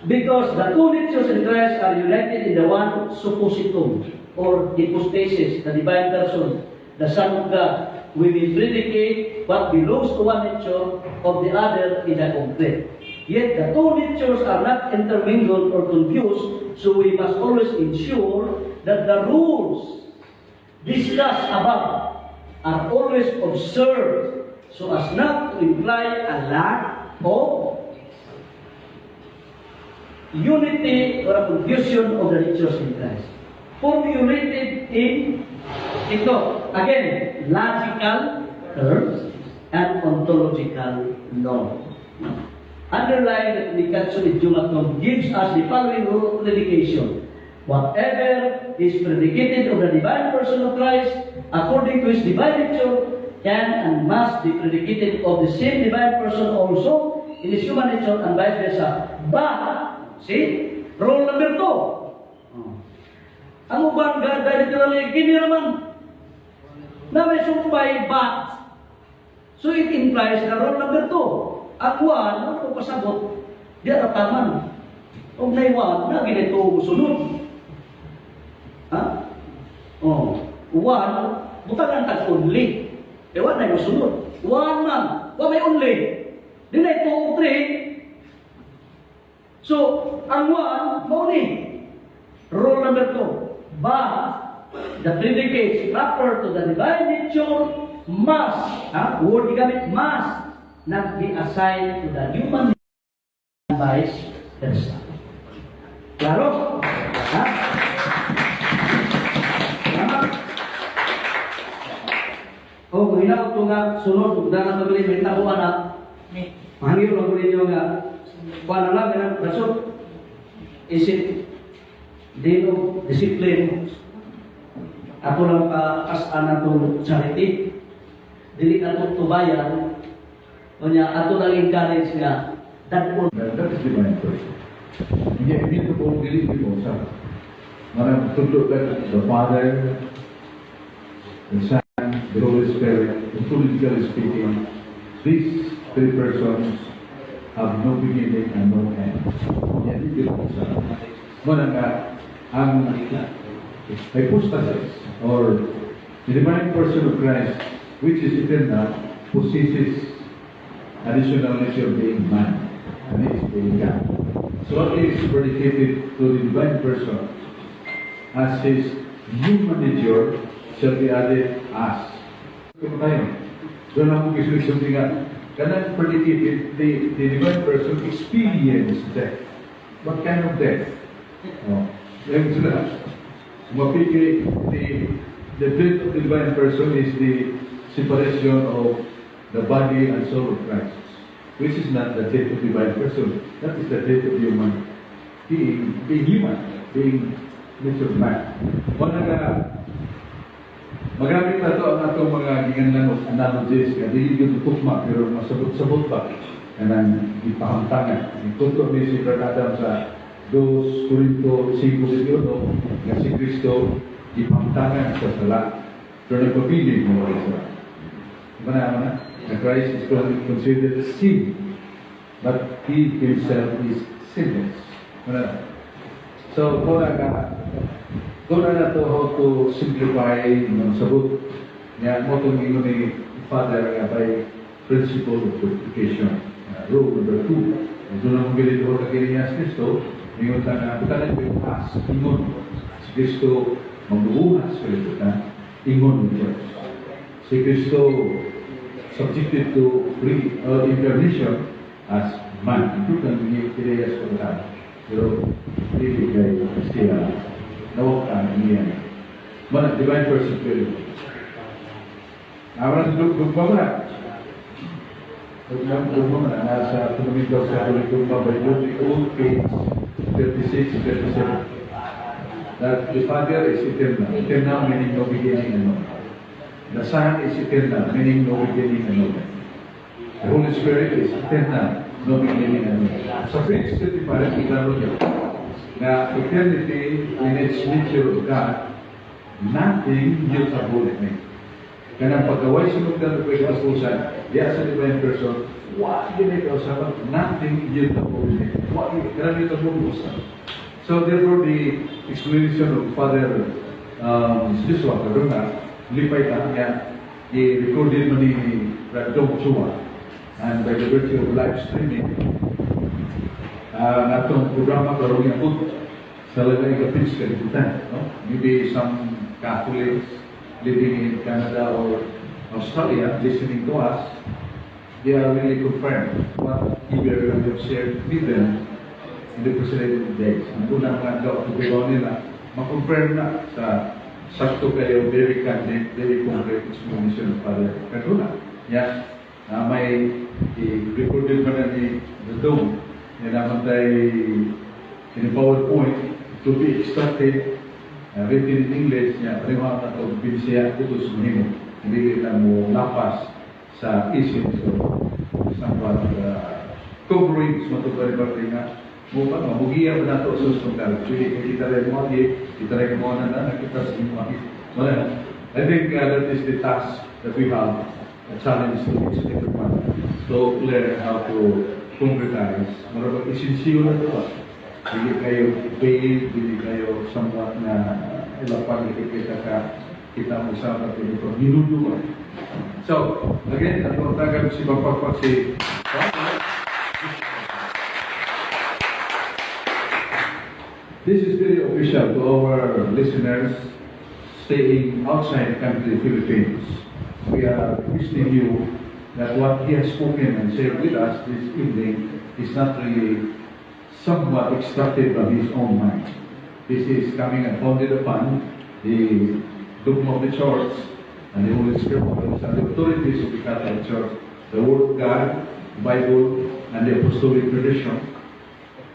Because the two natures in Christ are united in the one suppositum or hypostasis, the divine person, the Son of God. We will predicate what belongs to one nature of the other in a complete. Yet the two natures are not intermingled or confused, so we must always ensure that the rules discussed above are always observed so as not to imply a lack of unity or a confusion of the natures in Christ. Formulated in ito, again, logical terms and ontological law. Underlying the communicatio idiomatum gives us the following rule of predication. Whatever is predicated of the divine person of Christ, according to his divine nature, can and must be predicated of the same divine person also in his human nature and vice versa. But, see, rule number two. Oh. Ang uban God literally, kini naman, na may sumpay but. So it implies na rule number two. Ang one, ano ko pasabot, di taman. Og nay one, na ginito musunod. Ha? Oh, one, butangan tag only. Eh, wa na musunod. One man, wa may only. Di na two o three. So, ang one, mao ni. Rule number two. But, the predicates proper to the divine nature must, ha? Word gigamit, must not be assigned to the human and vice versa. Klaro? Ha? Tama? O, kung hinaot ko nga, sunod, kung dana pabili, may tabo anak, mahangyo lang ko ninyo nga, kuha na lang, ganang rasot, isip, dean of discipline, ako lang pa kasan atong charity, dili na itong tubayan, unya ato lang encourage nga, dad-on. That is divine person. Hindi, hindi ko po dili ko sa Marang tudlo that the Father, the Son, the Holy Spirit, ontologically speaking, these three persons have no beginning and no end. Yan, hindi ko sa Muna nga, ang hypostasis or the divine person of Christ, which is eternal, possesses additional nature of being man, and he is being God. So what is predicated to the divine person as his human nature shall be added as. Kung tayo, doon ako gisulti nga, kanang predicated, the divine person experienced death. What kind of death? Oh. Yung sila, mapiki, the death of the divine person is the separation of the body and soul of Christ, which is not the death of divine person. That is the death of human being, being human, being nature of man. Wala nga, magamit na to ang atong mga ginganlan og analogies nga dili gyud tukma pero masabot-sabot pa. Kanang ipahamtangan. Ituturo ni si Brother Adam sa 2 Corinto 5.21 nga si Kristo ipahamtangan sa sala. Pero nagpabilin nga walay sala. Di ba na, ano na? Na Christ is considered sin, but He Himself is sinless. Wala. So, kung na to how to simplify ng sabot niya mo itong ingon ni Father nga by principle of justification. Rule number 2. Ito na mong bilin ko kay niya si Kristo, ingon ta nga, buta na yung as, ingon si Kristo magbubuhat sa kalibutan, ingon ng Diyos. Si Kristo subjected to pre incarnation as man. Ito kang pinayas ko na. Pero dili kay siya nawag niya. Mana divine person spirit. Awara sa dugma mo na. Dugma mo na. Nasa Fundamental Catholic Dogma by Ludwig Old, page 36, 37. That the Father is eternal. Eternal meaning no beginning and no end. The Son is eternal, meaning no beginning and no end. The Holy Spirit is eternal, no beginning and no end. Sa page 35, iklaro niyo na eternity in its nature of God, nothing mutable in it. Kanang pagka way sinugdan ug katapusan, diya sa divine person, wa gyud kausaban, nothing mutable in it. Wa gyud, kanang mutable usab. So therefore, the explanation of Father Joshua Cardona, lipay ta niya, i-recorded mo ni Brad Dong Chua, and by the virtue of live streaming, natong programa karon abot sa laing kapit sa kalibutan, no? Maybe some Catholics living in Canada or Australia listening to us, they are really confirmed what Iber have shared with them in the preceding days. Ang unang mga daw nila, ma-confirm na sa sakto kayo, very candid, very concrete explanation of Father Cardona. Yeah, na may i-recorded pa na ni The Dome, na naman tayo in a PowerPoint to be extracted, written in English, niya, pareho na ito, Binisaya, ito sa mahimo. Hindi na mo lapas sa essence of somewhat congruence mo ito parte nga mo pa mabugiya ba nato sa sundalo. Pwede kay kita rin mo kita rin mo na na kita sa imo. Wala. I think that is the task that we have, a challenge to each and every one to learn how to concretize. Marabag esensiyo na ito ba? Dili kayo vague, dili kayo somewhat na ilapag kita ka kita mo sa ating ito. Minudo ba? So, again, ato tagal si Papa si This is very official to our listeners staying outside the country, Philippines. We are requesting you that what he has spoken and shared with us this evening is not really somewhat extracted from his own mind. This is coming and founded upon the dogma of the Church and the Holy Scriptures and the authorities of the Catholic Church, the Word of God, Bible, and the Apostolic tradition,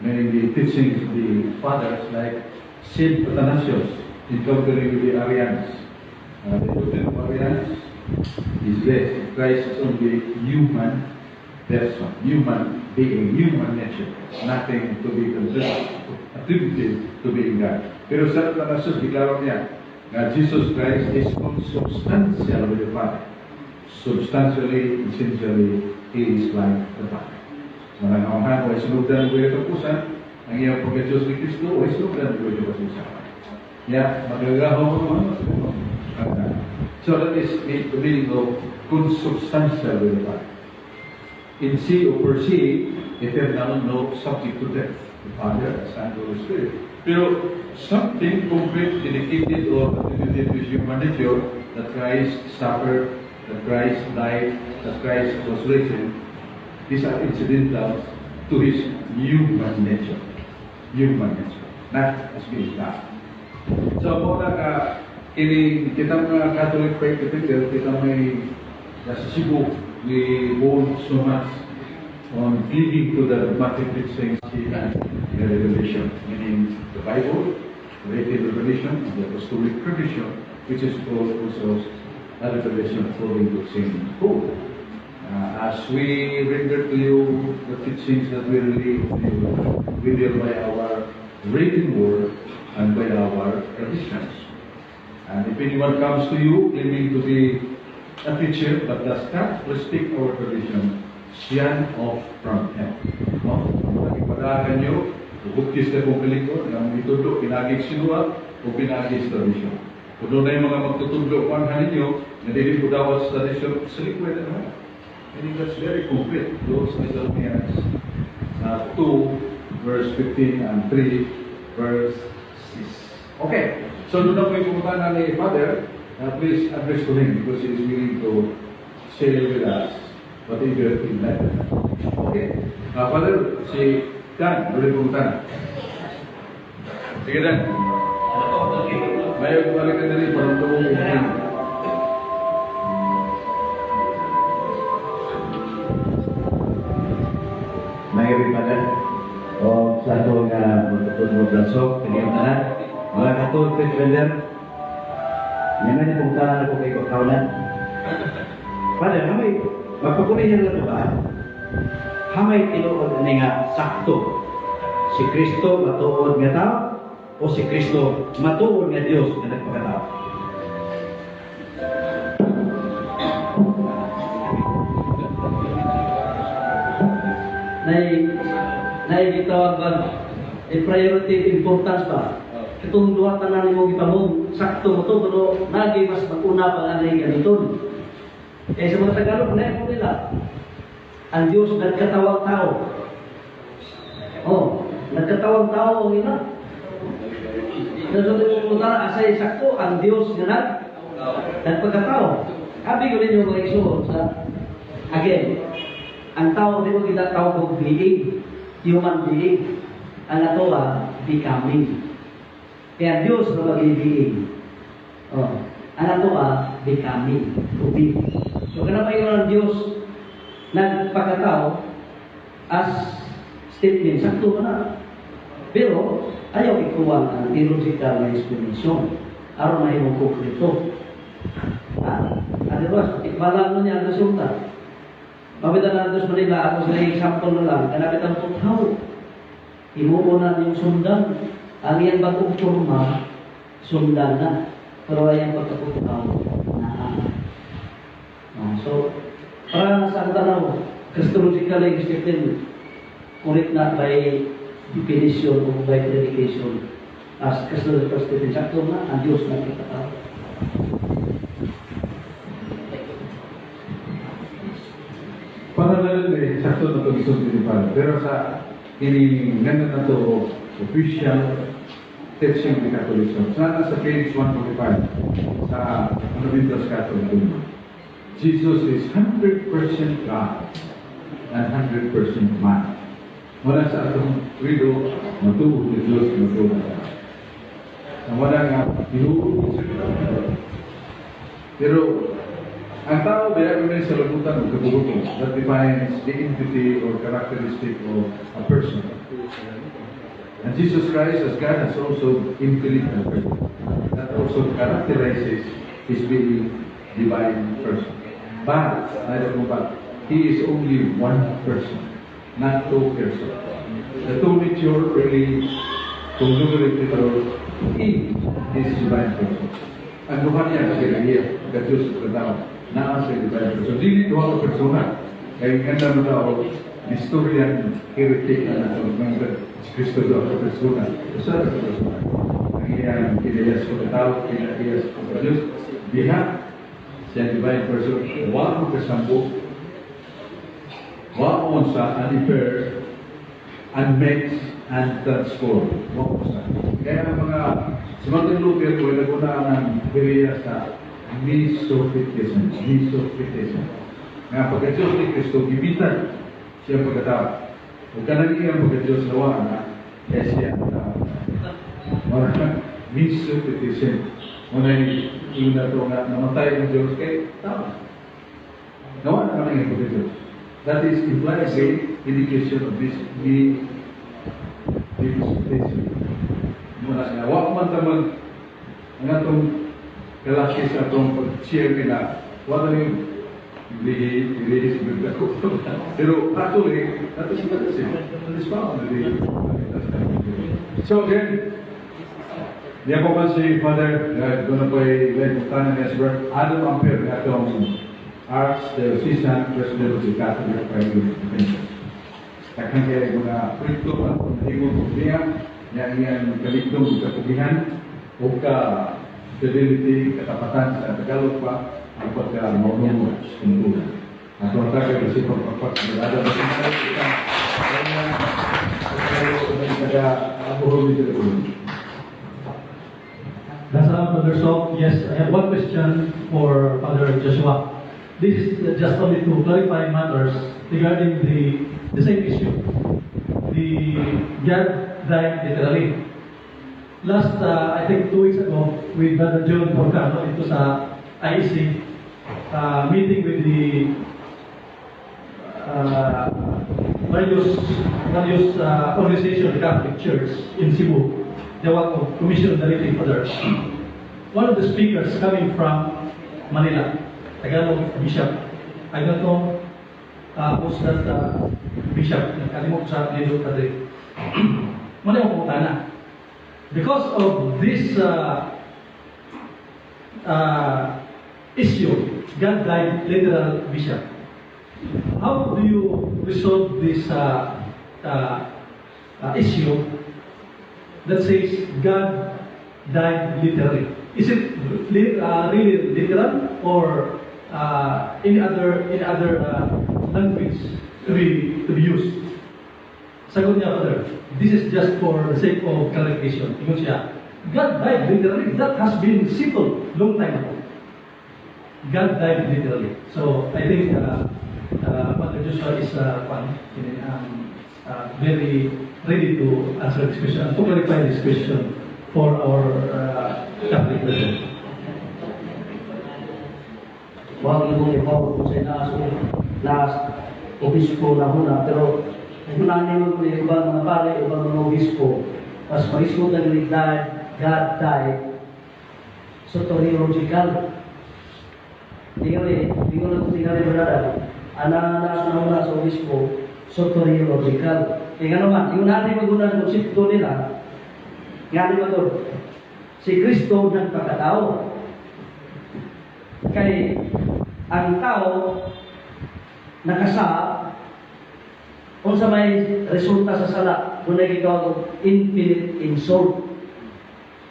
meaning the teachings of the fathers like Saint Athanasius encountering with the Arians. The doctrine of Arians is this: Christ is only human person, human being, human nature, nothing to be considered, attributed to being God. Pero sa Athanasius, deklaro niya nga Jesus Christ is consubstantial with the Father. Substantially, essentially, He is like the Father. Mga kawahan, way sinugdan ug katapusan, ang iyang pagka-Diyos ni Kristo, way sinugdan ug katapusan. Ya, magagaho mo. So that is the meaning of consubstantial with the Father. In se or per se, eternal, no subject to death. The Father, the Son, the Holy Spirit. Pero something concrete, dedicated or attributed to human nature, that Christ suffered, that Christ died, that Christ was risen, these are incidentals to his human nature. Human nature. Not as being God. So, mo na ka, kini kita mga Catholic Faith Defender, kita may nasa Cebu, we hold so much on clinging to the dogmatic teachings and the Revelation, meaning the Bible, the written Revelation, and the Apostolic tradition, which is called also a revelation according to Saint Paul. As we render to you the teachings that we relay to you, we deal by our written word and by our traditions. And if anyone comes to you claiming to be a teacher but does not respect our tradition, shun off from him. No? Nagipadagan nyo, hugtis ka kung kalikot, nga mga itudlo, pinagig sinuwa, o pinagig tradisyon. Kung doon na yung mga magtutudlo kung ninyo, na dili po dawat sa tradisyon, sa liquid na. I think that's very concrete. Those Thessalonians 2, verse 15 and 3, verse 6. Okay, so doon na po yung pumunta na ni Father. Please address to him because he is willing to share with us whatever he like. Okay, Father, si Dan, doon yung pumunta na. Sige, Dan. Mayo balik ka diri para tuong mo. May pada o sa ato nga magtutudlo blasok kaniyang tanan mga katol defender nga ni pungtanan ako kay Kaulan. Father, hamay magpakurihan lang ba? Hamay tinuod ani nga sakto si Kristo matuod nga tao o si Kristo matuod nga Dios nga nagpakatao? Nay nay gitawag ba priority importance ba? Itong duha tanan nimo gipamong sakto mo to, pero nagi mas mauna pa anay ganito. Eh sa mga Tagalog na mo nila. Ang Diyos nagkatawang tao. Oh, nagkatawang tao ang ina. Sa mo asay sakto ang Diyos nga nagpagkatao. Abi ko ninyo mga igsoon sa again, ang tao di mo kita tawag og being, human being. Ang ato becoming. Kaya Diyos na maging being. Oh, ang ato becoming, to be. So kana pa yun ang Diyos nagpakatao as statement, sakto ka na. Pero ayaw ikuha ang theological na explanation. Aron na imong konkreto. Ha? Otherwise, tikbalang mo niya ang resulta. Mabitan na Diyos Manila, ako sila example na lang, kanapit ang puthaw. Imuunan yung sundan. Ang iyang bagong forma, sundan na. Pero ang pagkaputhaw, naa. Oh, so, para sa tanaw, Christologically statement, correct na by definition o by predication. As Christological statement, sakto na, ang Diyos na kita. Para na rin eh, sakto na ito gisulti ni Father. Pero sa ini ganda na to official teaching of the Catholic Church. Sana sa page 145 sa Fundamental Catholic Dogma. Jesus is 100% God and 100% man. Wala sa atong credo, matuod ni Diyos, matuod na tao. Ang wala nga, hinuod siya. Pero ang tao ba yung sa labutan o kabubuto that defines the entity or characteristic of a person. And Jesus Christ as God has also infinite person that also characterizes his being divine person. But, I don't know, but he is only one person, not two persons. The two nature really conglomerate in his divine person. Ang duha niya kasi iya, ka-Diyos at katao, naa sa divine person. Dili duha ka persona. Kaya ganda mo daw, historian, heretic na nato, mga si Kristo duha ka persona. Usa ka persona. Ang iyang kinayas ko katao, kinayas ko ka Diyos, diha siya divine person, wa mo kasambot, wa mo sa unimpaired, unmixed, and transformed. Wa mo sa. Kaya ang mga si Martin Luther, kung naguna ng teorya sa Mesophytism. Mesophytism. Nga pagka-Diyos ni Kristo, gimitan siya pagkatao. Huwag ka nang iyang pagka-Diyos na wala na, kaya siya ang tao. Wala, Mesophytism. Muna yung na ito nga namatay ang Diyos kay tao. Nawa na kami ang pagka-Diyos. That is implies a indication of this Mesophytism. Muna nga, wa man tamang ang atong kalaki sa atong pag-share nila, wala yung Hindi siguro ako. Pero actually, that is what it is. That is found in the. So again, niya pa man si Father, doon na po ay pangutana niya si Rev. Adam Amper, atong Archdiocesan President of the Catholic Primary Defense. Daghan kaya mga proyekto at nahimong ko niya, niya iyang kaligtong kapugihan o ka fidelity, katapatan sa Tagalog pa, ang pagka maunong sa. Ato ang tagay kasi pagpapak sa Adam Amper, kaya taga Abuhol ni Salamat, Brother Sok. Yes, I have one question for Father Joshua. This is just only to clarify matters regarding the same issue. The God died literally. Last, I think 2 weeks ago, with Brother John Porcano ito sa IEC, meeting with the various organizations of the Catholic Church in Cebu, the work of Commission on the Lay Fathers. One of the speakers coming from Manila, Tagalog bishop. I don't know who's that bishop. Nakalimot sa Lido Padre. Muna yung na. Because of this issue, God died literal bishop. How do you resolve this issue that says God died literally? Is it really literal or any other language to be used? Sagot niya, Father, this is just for the sake of clarification. Ingon siya, God died literally. That has been settled long time ago. God died literally. So I think Father Joshua is very ready to answer this question and to clarify this question for our Catholic brethren. Wag mo ipaw kung sa naas naas obispo na huna, pero kung mo kung iba mga pare, iba mga obispo, mas maismo na God, God died soteriological. Tingali, tingali ko tingali brother. Ana na sa una sa obispo, soteriological. Tingnan naman, yung natin magunan konsepto nila, nga di ba to? Si Kristo nagpakatao. Kay ang tao nakasala, unsa may resulta sa sala, kung gitawag og infinite insult.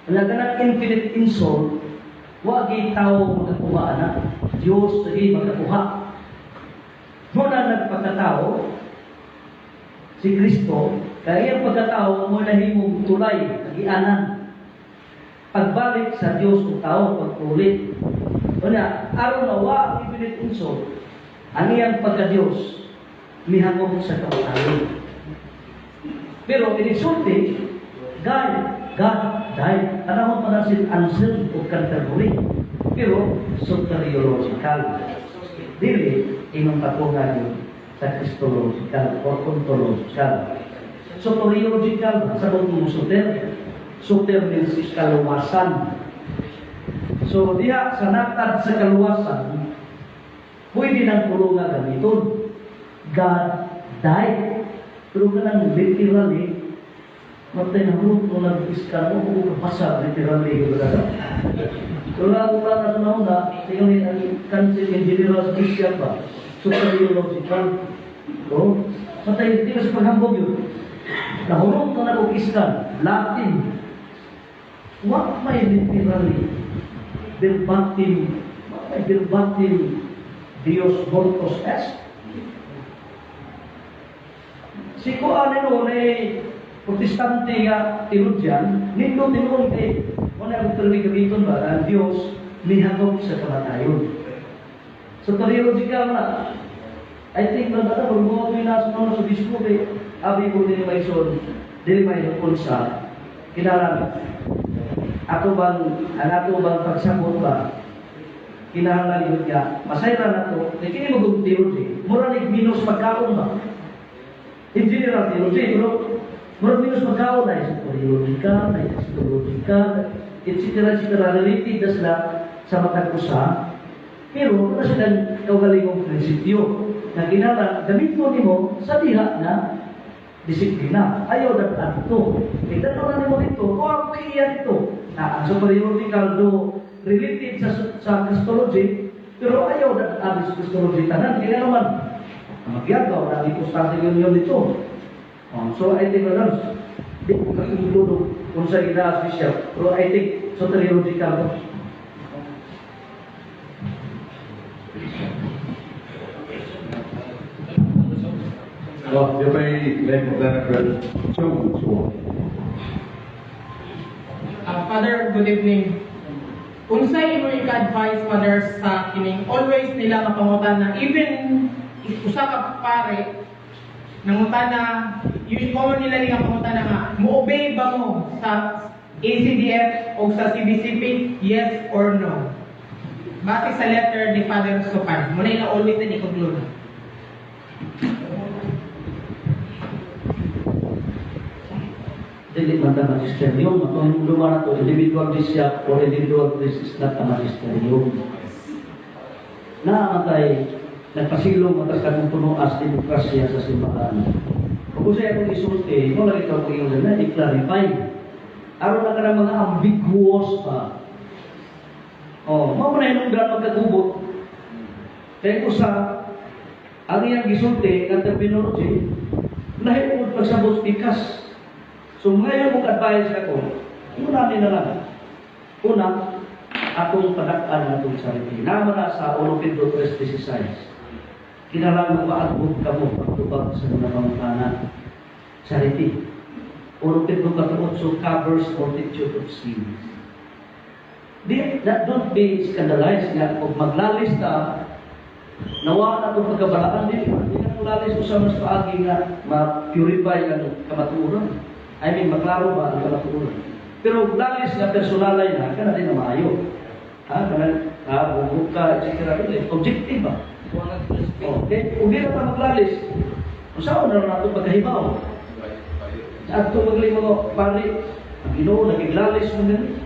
Ang kanang infinite insult, wa gyud tao makakuha ana. Dios lagi makakuha. Muna nagpakatao si Kristo, kaya ang pagkatao mo nahimong tulay, kagianan. Pagbalik sa Dios ug tao, pagpuli. Una, aron mawa ang infinite insult, ang iyang pagka-Diyos, mihangop sa kamatayon. Pero inisulti, God, God died. Panahon pa na si Anselm of Canterbury. Pero soteriological. Dili, imong patungan yun sa Christological or ontological. Soteriological, sa mo soter. Soter means kaluwasan. So diha sa natad sa kaluwasan, pwede nang pulong nga gamiton. God died. Pero kanang literally, matay na mo kung nag-iskan mo, kung basa literally. Pero nga kung na sa nauna, tingnan ang council in general sa Christian ba? Soteriological. Oh, matay, di ba sa paghambog yun? Nahurot na na iskan, Latin. What may literally verbatim, what may verbatim Deus mortus est? Si Kuan noon ay Protestante nga theologian, nindot tinuon kay wala akong tuloy gamiton ba ang Diyos mihangop sa kamatayon. So theological na, I think na na pag mo na sa mga sa bispo kay abi ko dili may son, dili may sa kinahanglan ato bang ang ato bang pagsabot ba, kinahanglan yun nga masayran nato kay kini mo theology, mura ni minus pagkaon ba, in general theology, pero mura minus pagkaon na soteriological na Christological, etc., etc., related na sila sa matag usa. Pero wala silang kaugalingong prinsipyo na kinahanglan gamiton nimo sa diha na disiplina. Ayaw na dito. Tignan na nimo dito, o ang iya dito. Na ang soteriological do related sa Christology, pero ayaw na sa Christology tanan. Kaya naman, ang magyagaw na hypostatic union dito. Oh, so I think lang, di ko kakinulo kung sa ina bishop, pero I think soteriological to. Oh, di may line mo na brother Chow Chua. Father, good evening. Unsay imo ika-advise, Father, sa kining always nila mapangutana, even usa ka pare nangutana, usually common nila ni nga pangutana nga mo-obey ba mo sa ACDF o sa CBCP, yes or no? Base sa letter ni Father Sopan, muna ila always na ni-conclude. Dili man ta magisterium, atong hinumduman nato, individual bishop or individual priest is not a magisterium. Naamatay, nagpasilong atas katong puno as demokrasya sa simbahan. Kung siya akong isulti, mo lagi ito akong na i-clarify. Aron na ka ng mga ambiguous pa. Oh, mao man hinungdan magkagubot. Kaya usa, ang iyang gisulti nga terminology, lahi po pagsabot pikas. So ngayon mong advice ako, una ni na lang. Una, atong padak-an ang atong sarili. Nama na sa 1 Pedro 3:16. Kinahanglan mo maadbog ka mo pagtubag sa mga pangutana. Charity. 1 Pedro 4:8 covers multitude of sins. Di, that don't be scandalized nga kung maglalis ta, nawa na itong pagkabalaan, di, di na lalis usa mas paagi nga ma-purify ang kamatuoran. I mean, maklaro ba ang kamatuoran? Pero lalis nga personalay na, kana din na maayo. Ha? Kana, ha, bugok ka, et cetera. Objective ba? Okay, kung di na pa maglalis, usaon na nato pagkahibaw. At ito magaling mga pari, ang Ginoo nagiglalis mo gani.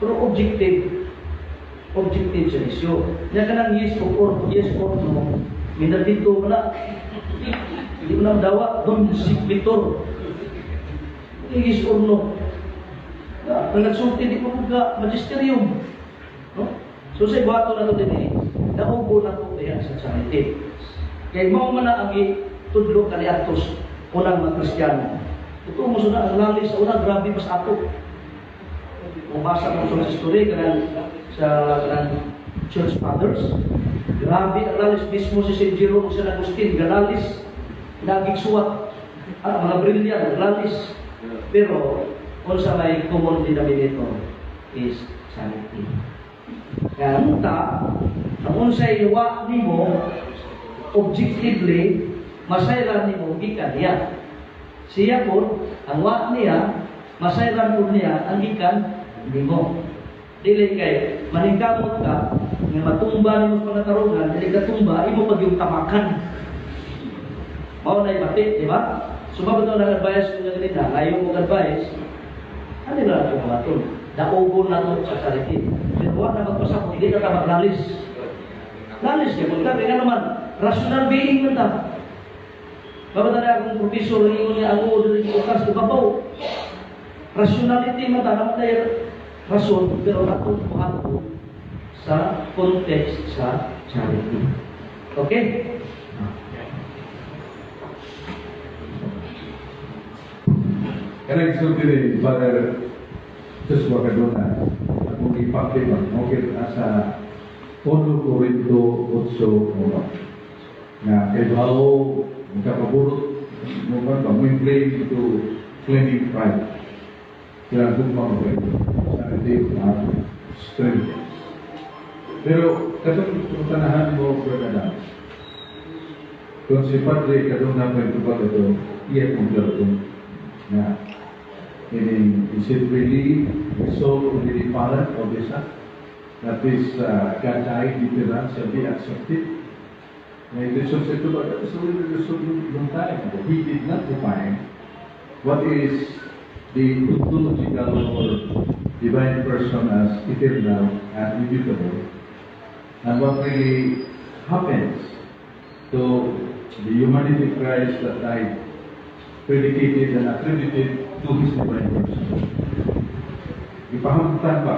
Pero objective sa isyo. Nya kanang yes or no, minatito mo na. Hindi mo na dawa, don signitor. Yes or no. Ang nagsulti, di mo ka magisterium. No? So sa ibato na ito din eh, naugo na ito diyan sa charity. Kaya mao man na ang itudlo kaniadtos unang mga Kristiyano. Ito mo suna ang lalis sa una, grabe pas ato. Mabasa mo sa history kanang sa kanang Church Fathers. Grabe ang lalis mismo si Saint Jerome, si Agustin, galalis, nagigsuwat. Ang mga brilliant, ang lalis. Pero kung sa may common denominator is charity. Kaya unta, ang unsay wa nimo objectively masayran nimo gikan niya. Siya po, ang wa niya, masayran po niya ang gikan nimo. Dili kay maningkamot ka nga matumba nimo sa pangatarungan, dili ka tumba imo pag yung tamakan. Mao na ibati, di ba? So mao ba nag-advise ko nga ganina, ayaw mo advice, ano na ito mga tol? Daugon na ito sa charity. Pero wala na magpasakot, hindi ka maglalis. Lalis niya, kung kaya naman, rational being man ta. Babata na akong professor, ngayon niya ang ulo rin bukas, ibabaw. Rationality man ta, naman tayo rason, pero atong buhaton sa context sa charity. Okay? Kaya nagsulti ni Father Joshua Cardona, akong ipakli ba, okay na sa 1 Corinto 8:1. Na kay bao, magkapaburot, mo ba ba, mo inflame to flaming pride. Kaya gugma mo kayo. Charity of strangers. Pero, katong tanahan mo, Brother Adam, kung si Padre Cardona may tubag ito, iya kong klaro na meaning, is it really result of the defilement of this act? That this God died literal shall be accepted? Na it is subject to that is already resolved long time ago. He did not define what is the ontological or divine person as eternal and immutable. And what really happens to the humanity of Christ that died, predicated and attributed to His divine person. Gipahamtan ba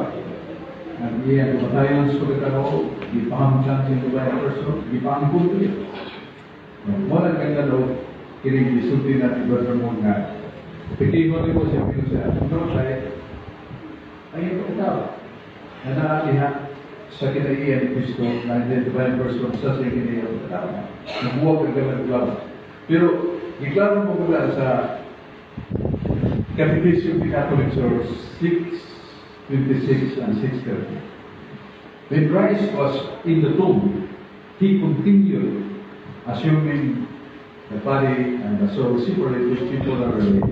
ang iyang kamatayon sa pagkatao, gipahamtan sa divine person, gipaangkon niya. Mo lang kang lalo, kining gisulti natin, Brother Ramon, nga pikihon nimo siya pero siya no kay ay iyang pagkatao na naaliha sa kinaiya ni Kristo na the divine person sa siyang kinaiya pagkatao. Nabuwag ang galang klaro. Pero, iklaro mo mula sa Catechism of the Catholic Church 6, 26 and 630. When Christ was in the tomb, He continued assuming the body and the soul separated temporarily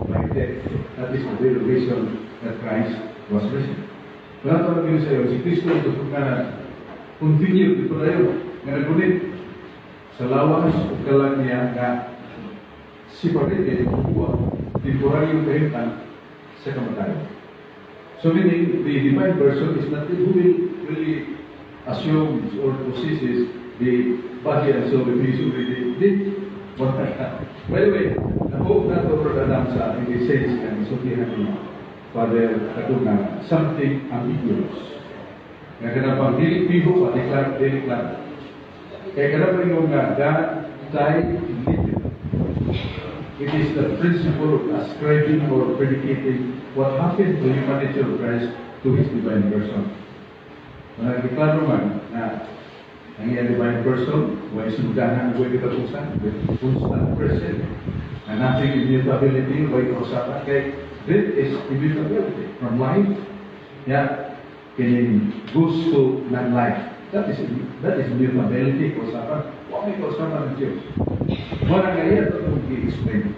by death. That is the very reason that Christ was risen. Wala ito lang sa iyo, si Kristo ito nga continue ito na yun, nga nagunit sa lawas o kalag niya nga separated, kuha, temporaryong kahimtang sa kamatayon. So meaning, the divine person is not who will really assumes or possesses the body and soul if he is already dead. By the way, nahope na ito, Brother Adam, sa essence ng isultihan ni Father Kadunga, something ambiguous. Nga kanang dili piho pa, di klaro, dili klaro. Kaya kanang ingon nga, God died literally. It is the principle of ascribing or predicating what happened to human nature of Christ to His divine person. Kung nagdeklaro man na ang iyang divine person, way sugdanan, way katapusan, with constant present, and nothing immutability, way kausapan. Kay death is immutability. From life, yeah, kining goes to non-life. That is immutability, kausapan. Wa may kausapan ng Diyos. Wala nga iya ito itong i-explain.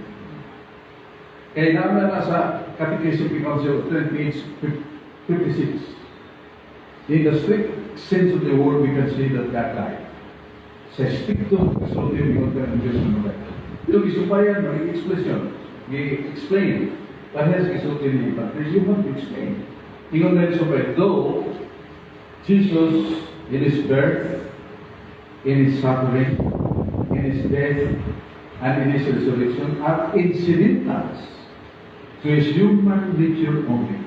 Kaya naman na sa Catechism of the Council, page 56. In the strict sense of the word, we can say that God died. Sa stricto kasulti, ingon ka ng Diyos na namatay. Pero gisupayan, mag-expression, gi-explain. Parehas gisulti ni Patrice, you have to explain. Ingon na supay, though Jesus in His birth, in His suffering, in His death, and in His resurrection are incidentals to His human nature only.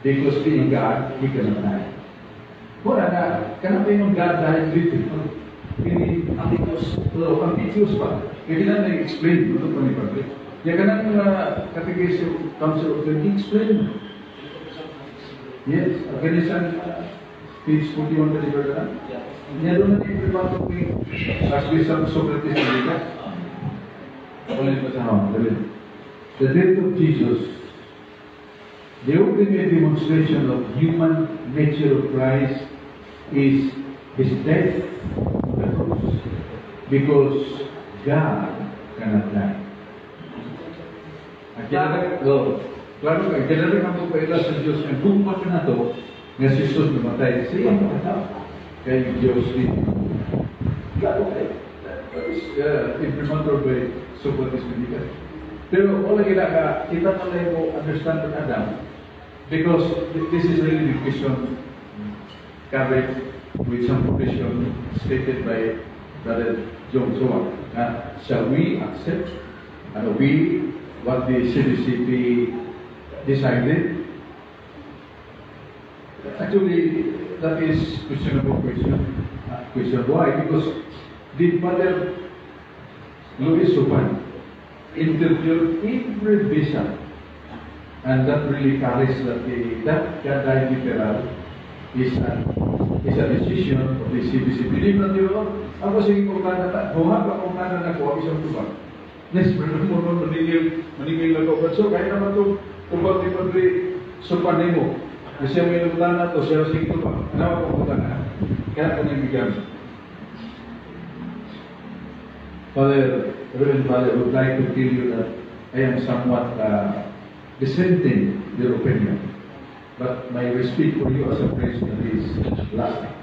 Because being God, He cannot die. Wala na, kanang yung God died literal. Kini Ambiguous. So, ambiguous pa. Kaya na na-explain, ito pa ni Padre. Kaya kanang Catechism Council of the explain. Yes, Afghanistan, page 41 ka di ba na? Niya doon na yung privato ni Archbishop Socrates Villegas. Ulit pa sa hawak, dali. The death of Jesus, the ultimate demonstration of human nature of Christ is His death on the cross. Because God cannot die. Ang kinala, oh, klaro ka, kinala ka mo paila sa Diyos nga gugma ka na to, nga si Jesus namatay sa iyang pagkatao. Kaya yung Diyos din. Klaro kayo. That is imprimatur by Socrates Villegas. Pero wala gila ka, kita na lang mo understand with Adam because this is really the question covered with some provision stated by Brother John Soa. Shall we accept and obey what the CBCP decided? Actually, that is questionable question. Question why? Because the Father Luis Supan interviewed every bishop, and that really carries that the that God died literal is a decision of the CBCP. Di ba di ba? Ako sige kung kana ta, buha ka kung kana na ko isang tubag. Yes, pero mo no maningil maningil na ko. So kaya naman to tubag ni Padre Supan nimo. Kasi may na to siya sige tubag. Ano ako kung kaya ko nang bigyan. Father, Reverend Father, I would like to tell you that I am somewhat dissenting your opinion. But my respect for you as a priest is lasting.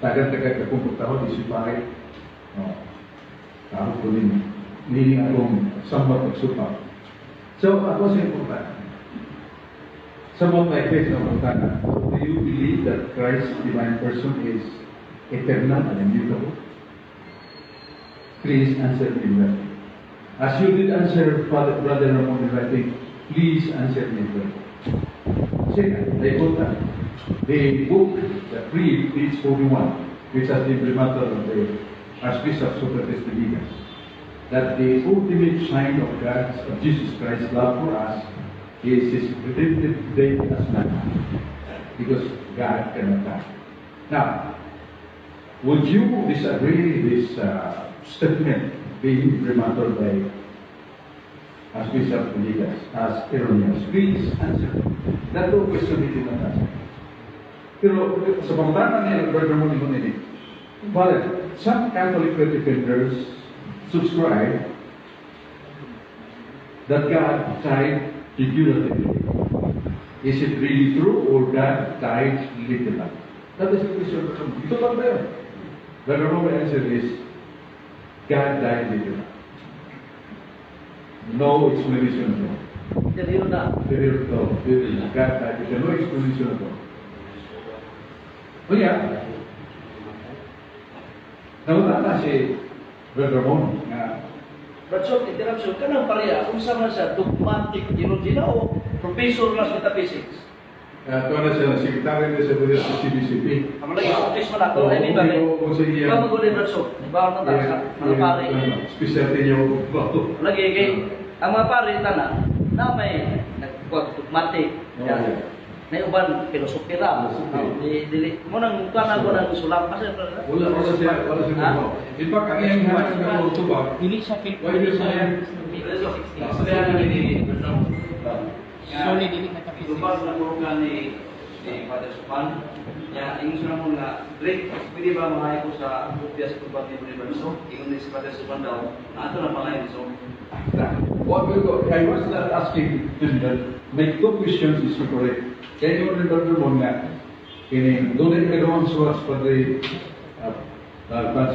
Tagal-tagal ka kung pagtahod, isip pare. Oh, tahod ko din. Meaning akong somewhat pagsupa. So, ako sa importante. Somewhat like this, no, Montana. Do you believe that Christ's divine person is eternal and immutable? Please answer me in writing. As you did answer Father, Brother Ramon in writing, please answer me in writing. Second, the important, the book, the Creed, page 41, which has the imprimatur of the Archbishop Socrates Villegas, that the ultimate sign of God's, of Jesus Christ's love for us is his redemptive death as man, because God cannot die. Now, would you disagree this statement being imprimatur by Archbishop Villegas as erroneous? Please answer. That two question he did not answer. Pero sa pangutana ni Brother Ramon ini, Father, some Catholic defenders subscribe that God died figuratively. Is it really true or God died literally? That is the question. Ito lang ba yun? Brother Ramon, answer is, God died literally. No explanation at all. Dili na. Pero ito, God died literally. No explanation at all. Kaya, nangutana si Brother Ramon nga But short interruption, kanang pareha, unsa man siya, dogmatic theology na o professor lang sa metaphysics? Ito na siya, secretary niya sa sa CBCP. Amo lagi, office man ako, Oo, I mean, ba, kung sa iya. Ikaw magulay, Brad Sok, bawal na ta sa mga pare. Specialty niya. Lagi, kay, ang mga pare, tanan, na may nagkuwag dogmatic. Oo, Yan. yeah. May uban, filosofira. Philosophy. Oh, di, dili, mo nang kuan ako ng sulam kasi. Wala siya, wala siya. Ha? In fact, ang iyang hanap ng tubag, Dili siya fit. Why do you say- Istorya namin ni Solid dili metaphysics. Tubag na ko ka ni Father Supan. Ya, ingon siya mo nga, Drake, pwede ba mahay ko sa kopya sa tubag ni Brother So? Ingon ni si Father Supan daw, na ato na pangayon so. Now, what will go, I was not asking him that, make two questions is correct. Kaya yung remember mo nga, kini, doon ay kagawang suwas pa di,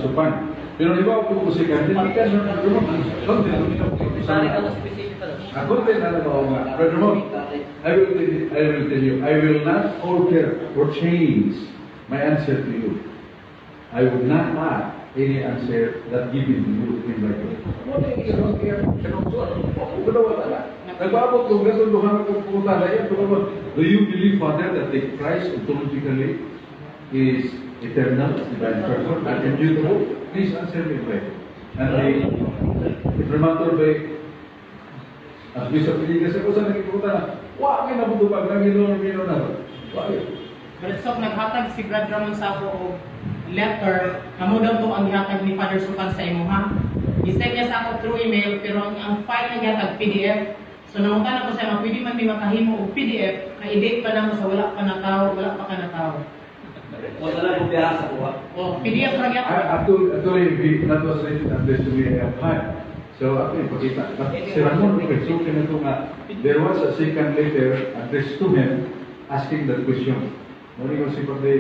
Supan. Pero iba ko si kan, hindi ka siya Sorry ka specific pa. Ako din na mo nga, Brother Ramon, I will tell you, I will not alter or change my answer to you. I will not add any answer that given to you in writing. Mo na yung isang kaya nagpaabot kung ganun duha ka pangutana yan, do you believe, Father, that the Christ ontologically is eternal, divine person, and immutable? Please answer me in writing. And the imprimatur by Archbishop Villegas, ako sa nagpangutana, wa may nabutubag, nangino, nangino na. Wa Brad Sok, naghatag si Brad Ramon sa ako og letter amo daw to ang gihatag ni Father Supan sa imo ha. Gi-send niya sa ako through email pero ang file nga gihatag PDF. So nangutana ko siya nga pwede man mi makahimo og PDF na i-date pa namo sa wala pa natawo, wala pa ka natawo. Wala na kopya sa kuha. Oh, PDF ra gyapon. Actually, that was written addressed to me at time. So, ako ipakita. But si Ramon Lopez, so kinato nga, there was a second letter addressed to him asking that question. Muna ko si Pagday,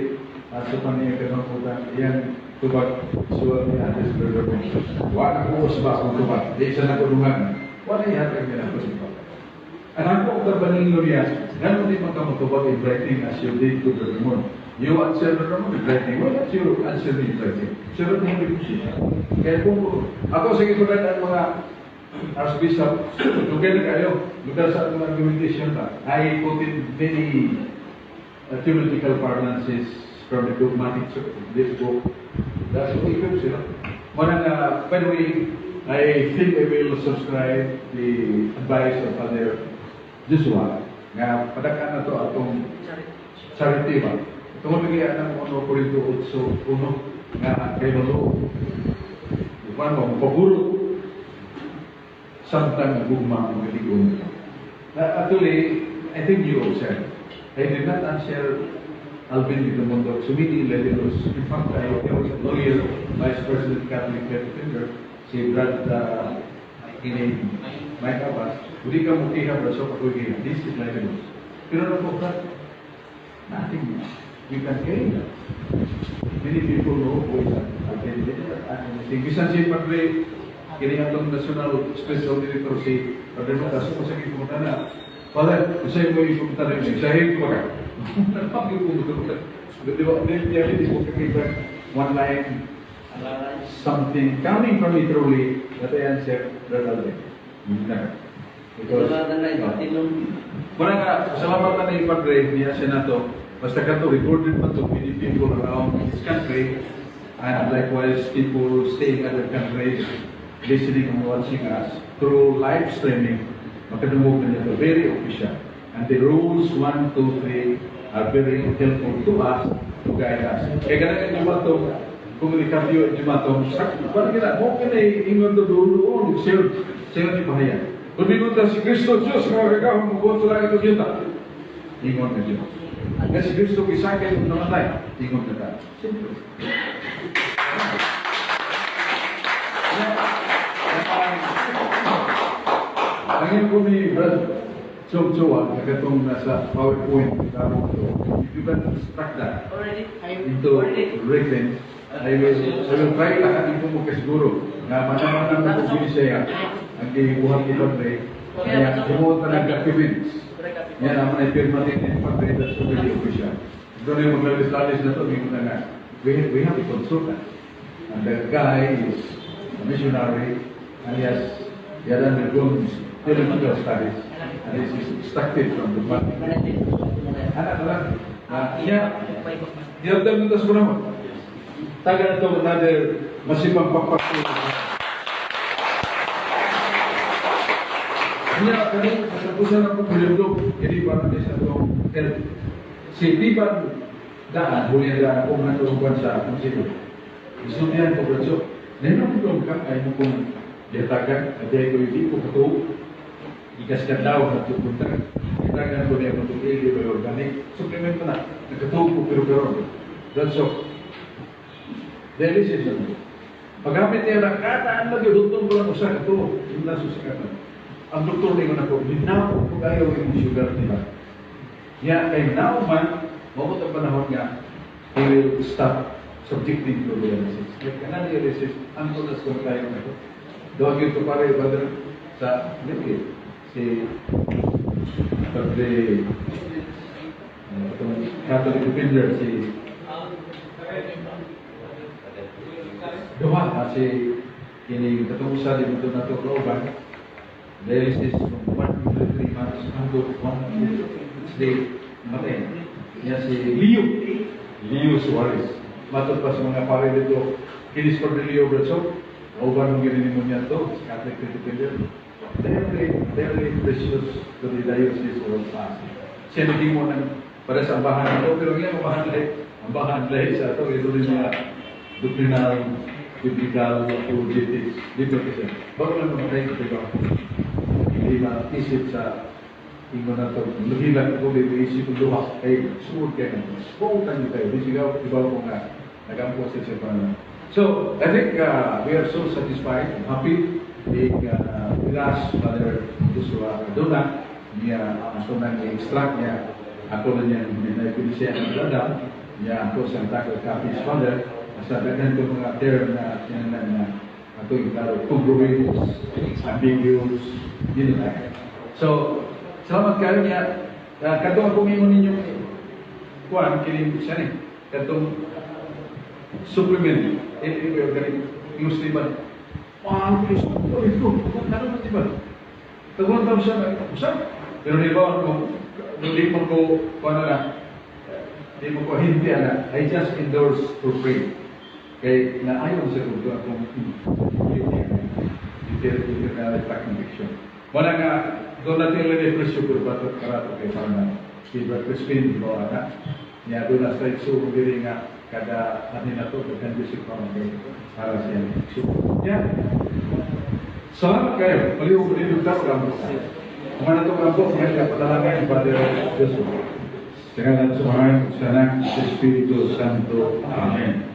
sa paniya ka ng utang, yan, tubag, suwat ni address Brother Ramon. Wala ko usba akong tubag. Di isa na kulungan. Wala ihatag niya ako si Pagday. Ang ako ang tabanin niya, ngano di man ka motubag in writing as you did to Brother Ramon? You answer Brother Ramon in writing. Why not you answer me in writing? Sir, mo rin siya. Kaya kung ako sige ko ang mga Archbishop, lugar na kayo, lugar sa atong argumentation ba? I put in many theological parlances from the dogmatic this book. That's what it sila. Muna nga, by the way, I think I will subscribe the advice of Father Joshua nga padakan na to atong charity ba. Tungod lagi anang 1 Corinto 8:1 nga kay malo. Upan mo paguro samtang ang gugma ang katigon. Na actually, I think you observed. I did not answer Alvin Vitamundo so many letters. In fact, I was a lawyer, Vice President Catholic Defender, si Brad kini Mike Abbas, hindi ka mo kiha, Brad, so ako. This is libelous. Pero na po, Brad, nothing we can carry that. Many people know who is Alvin. They did not add anything. Bisan si Padre, kini atong National Special Director si Padre Lucas, kung sa pumunta na, Father, unsay mo ikomentaryo niyo? Isahin ko ba ka? Nagpagyo ko mo. Di ba, di di di ko kakita one line something coming from me truly that I answer brother. Never. Because, Muna nga, salamat na ni Padre niya siya nato. Basta kato recorded man to many people around this country and likewise people staying in other countries listening and watching us through live streaming. Makadungog na nito. Very official. And the rules 1, 2, 3 are very helpful to us to guide us. Kaya ganun yung matong komunikasyon yung matong parang kina mo kina ingon to dulo share share ni bahaya. Kung ingon ta si Kristo Diyos nga makagahom mo buot sa langit ug yuta. Ingon ka Diyos. Nga si Kristo gisakay ug namatay. Ingon ka ta. Simple. Ang ko ni Brad Chok Choa, na katong nasa PowerPoint, if you can extract that Already? into written, I will try lahat ito mo kasiguro nga manaman ang kung siya ang gibuhat ni Padre, kaya himuot na ng documents. Yan naman ay pirma din ni Padre, that's already official. Doon yung maglalis-lalis na ito, na nga, we have a consultant. And the guy is a missionary and he has undergone theological studies and this is extracted from the Vatican. Anak na lang. Na, niya, Dinagdag ng tas ko naman. Taga na ito another masipang pakpak. Niya, kani, katapusan na po bulundok, hindi para ni sa itong health. Si Tiban Daan, huli ang daan kung natulungan sa konsilyo. Isultihan ko, Bradso, nahino ko ka, ay mo kong dihatagan, at dahil ko hindi ko katuo, ikas ka daw at tupunta. Hitagan ko niya kung tubig, di ba organic, supplement na, nagkatuo ko pero pero. Bradso, dialysis na ko. Paggamit niya na, kataan lagi, duntong ko lang usa katuo, yung naso sa katan. Ang doktor niya ko na ko, linaw ko kayo yung sugar nila. Niya, kay now man, mabot ang panahon nga, he will stop subjecting to dialysis. Like, kanang dialysis, ang tulas kung tayo na ito. Doon yun ko pare, brother, sa, hindi, si Padre, itong Catholic Defender, si Duha, si kini katong usa di mo na to kauban, dialysis from 1 to 3 months hangtod 1 day namatay. Niya si Leo Suarez. Matod pa sa mga pare dito, kinis Cornelio Bracho, kauban mong gini mo niya to, Catholic Defender. Very, very precious to the diocese of Pasig. Siya naging mo ng para sa ambahan ito, pero ngayon ambahan lahi, ambahan lahi sa ito, ito rin mga doctrinal, biblical, apologetics, dito kasi. Bago lang mamatay ko, pero hindi maisip sa ingon na ito, luhilan ko, di maisip ang duha, kay sumod kayo na. Buutan niyo kayo, di sigaw, ibaw ko nga, nagampo sa siya pa. So, I think we are so satisfied and happy being with us, Father Joshua Cardona, niya ako nang i-extract niya, ako na niya, naipili siya ang dadam, niya ako sa tackle copies, Father, sa daghan ko mga term na yan na na ato yung klaro, congruous, ambiguous, yun lang. So, salamat kayo niya. Katong akong ingon ninyong kuan, kining siya ni, katong supplement, organic, yung ba? Wow, ito, ito, ano ba diba? Tagulan daw siya, usap. Pero di ba, kung hindi mo ko, kuan na lang, di mo ko hindi ana, I just endorse for free. Kay naayon sa kung akong detail na conviction. Wala nga, doon natin lang yung presyo pero batot karato kay para si Brad Crispin, di ba ana? Niya doon na sa so diri nga kada ano na to, daghan Diyos yung kay para siya. So, yeah. Salamat kayo. Palihog din yung tao lang. Kung ano ito kampo, ngayon ka padalangin, Father Joshua. Sa ngalan sa Amahan, sa Anak, sa Espiritu Santo. Amen.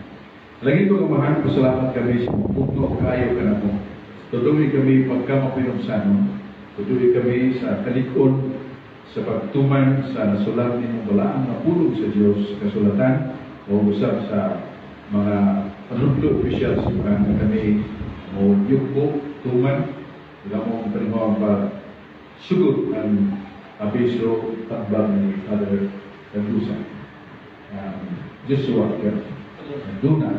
Lagi ko kamahan, pasalamat kami sa pugno kayo ka na mo. Tutuloy kami pagkamapinumsano. Tutuloy kami sa kalikon, sa pagtuman sa nasulat nimong balaan na pulong sa Diyos sa kasulatan o usab sa mga panudlo opisyal sa mga na kami mo yugbo, tuman, wala mo palingaw pa sugod ang abiso takbang ni Father Ragusa. Joshua Cardona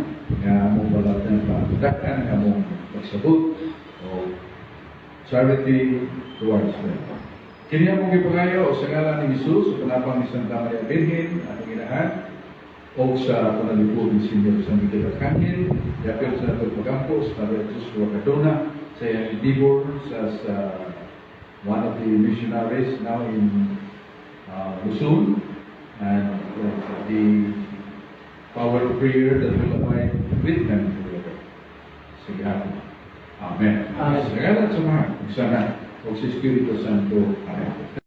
nga among balatan pa dakan ang among pagsabot o charity towards them. Kini among gipangayo sa ngalan ni Jesus, sa panapang ni Santa Maria Birhen, atong inahan, o sa panalipod ni Señor San Miguel Arcangel, yapil sa atong pagampo sa Father Joshua Cardona, sa iyang endeavor sa one of the missionaries now in Luzon, and the power of prayer that will abide with them forever. Sige hapon. Amen. Amen. Sa ngalan sa Amahan, sa Anak, o sa Espiritu Santo. Amen.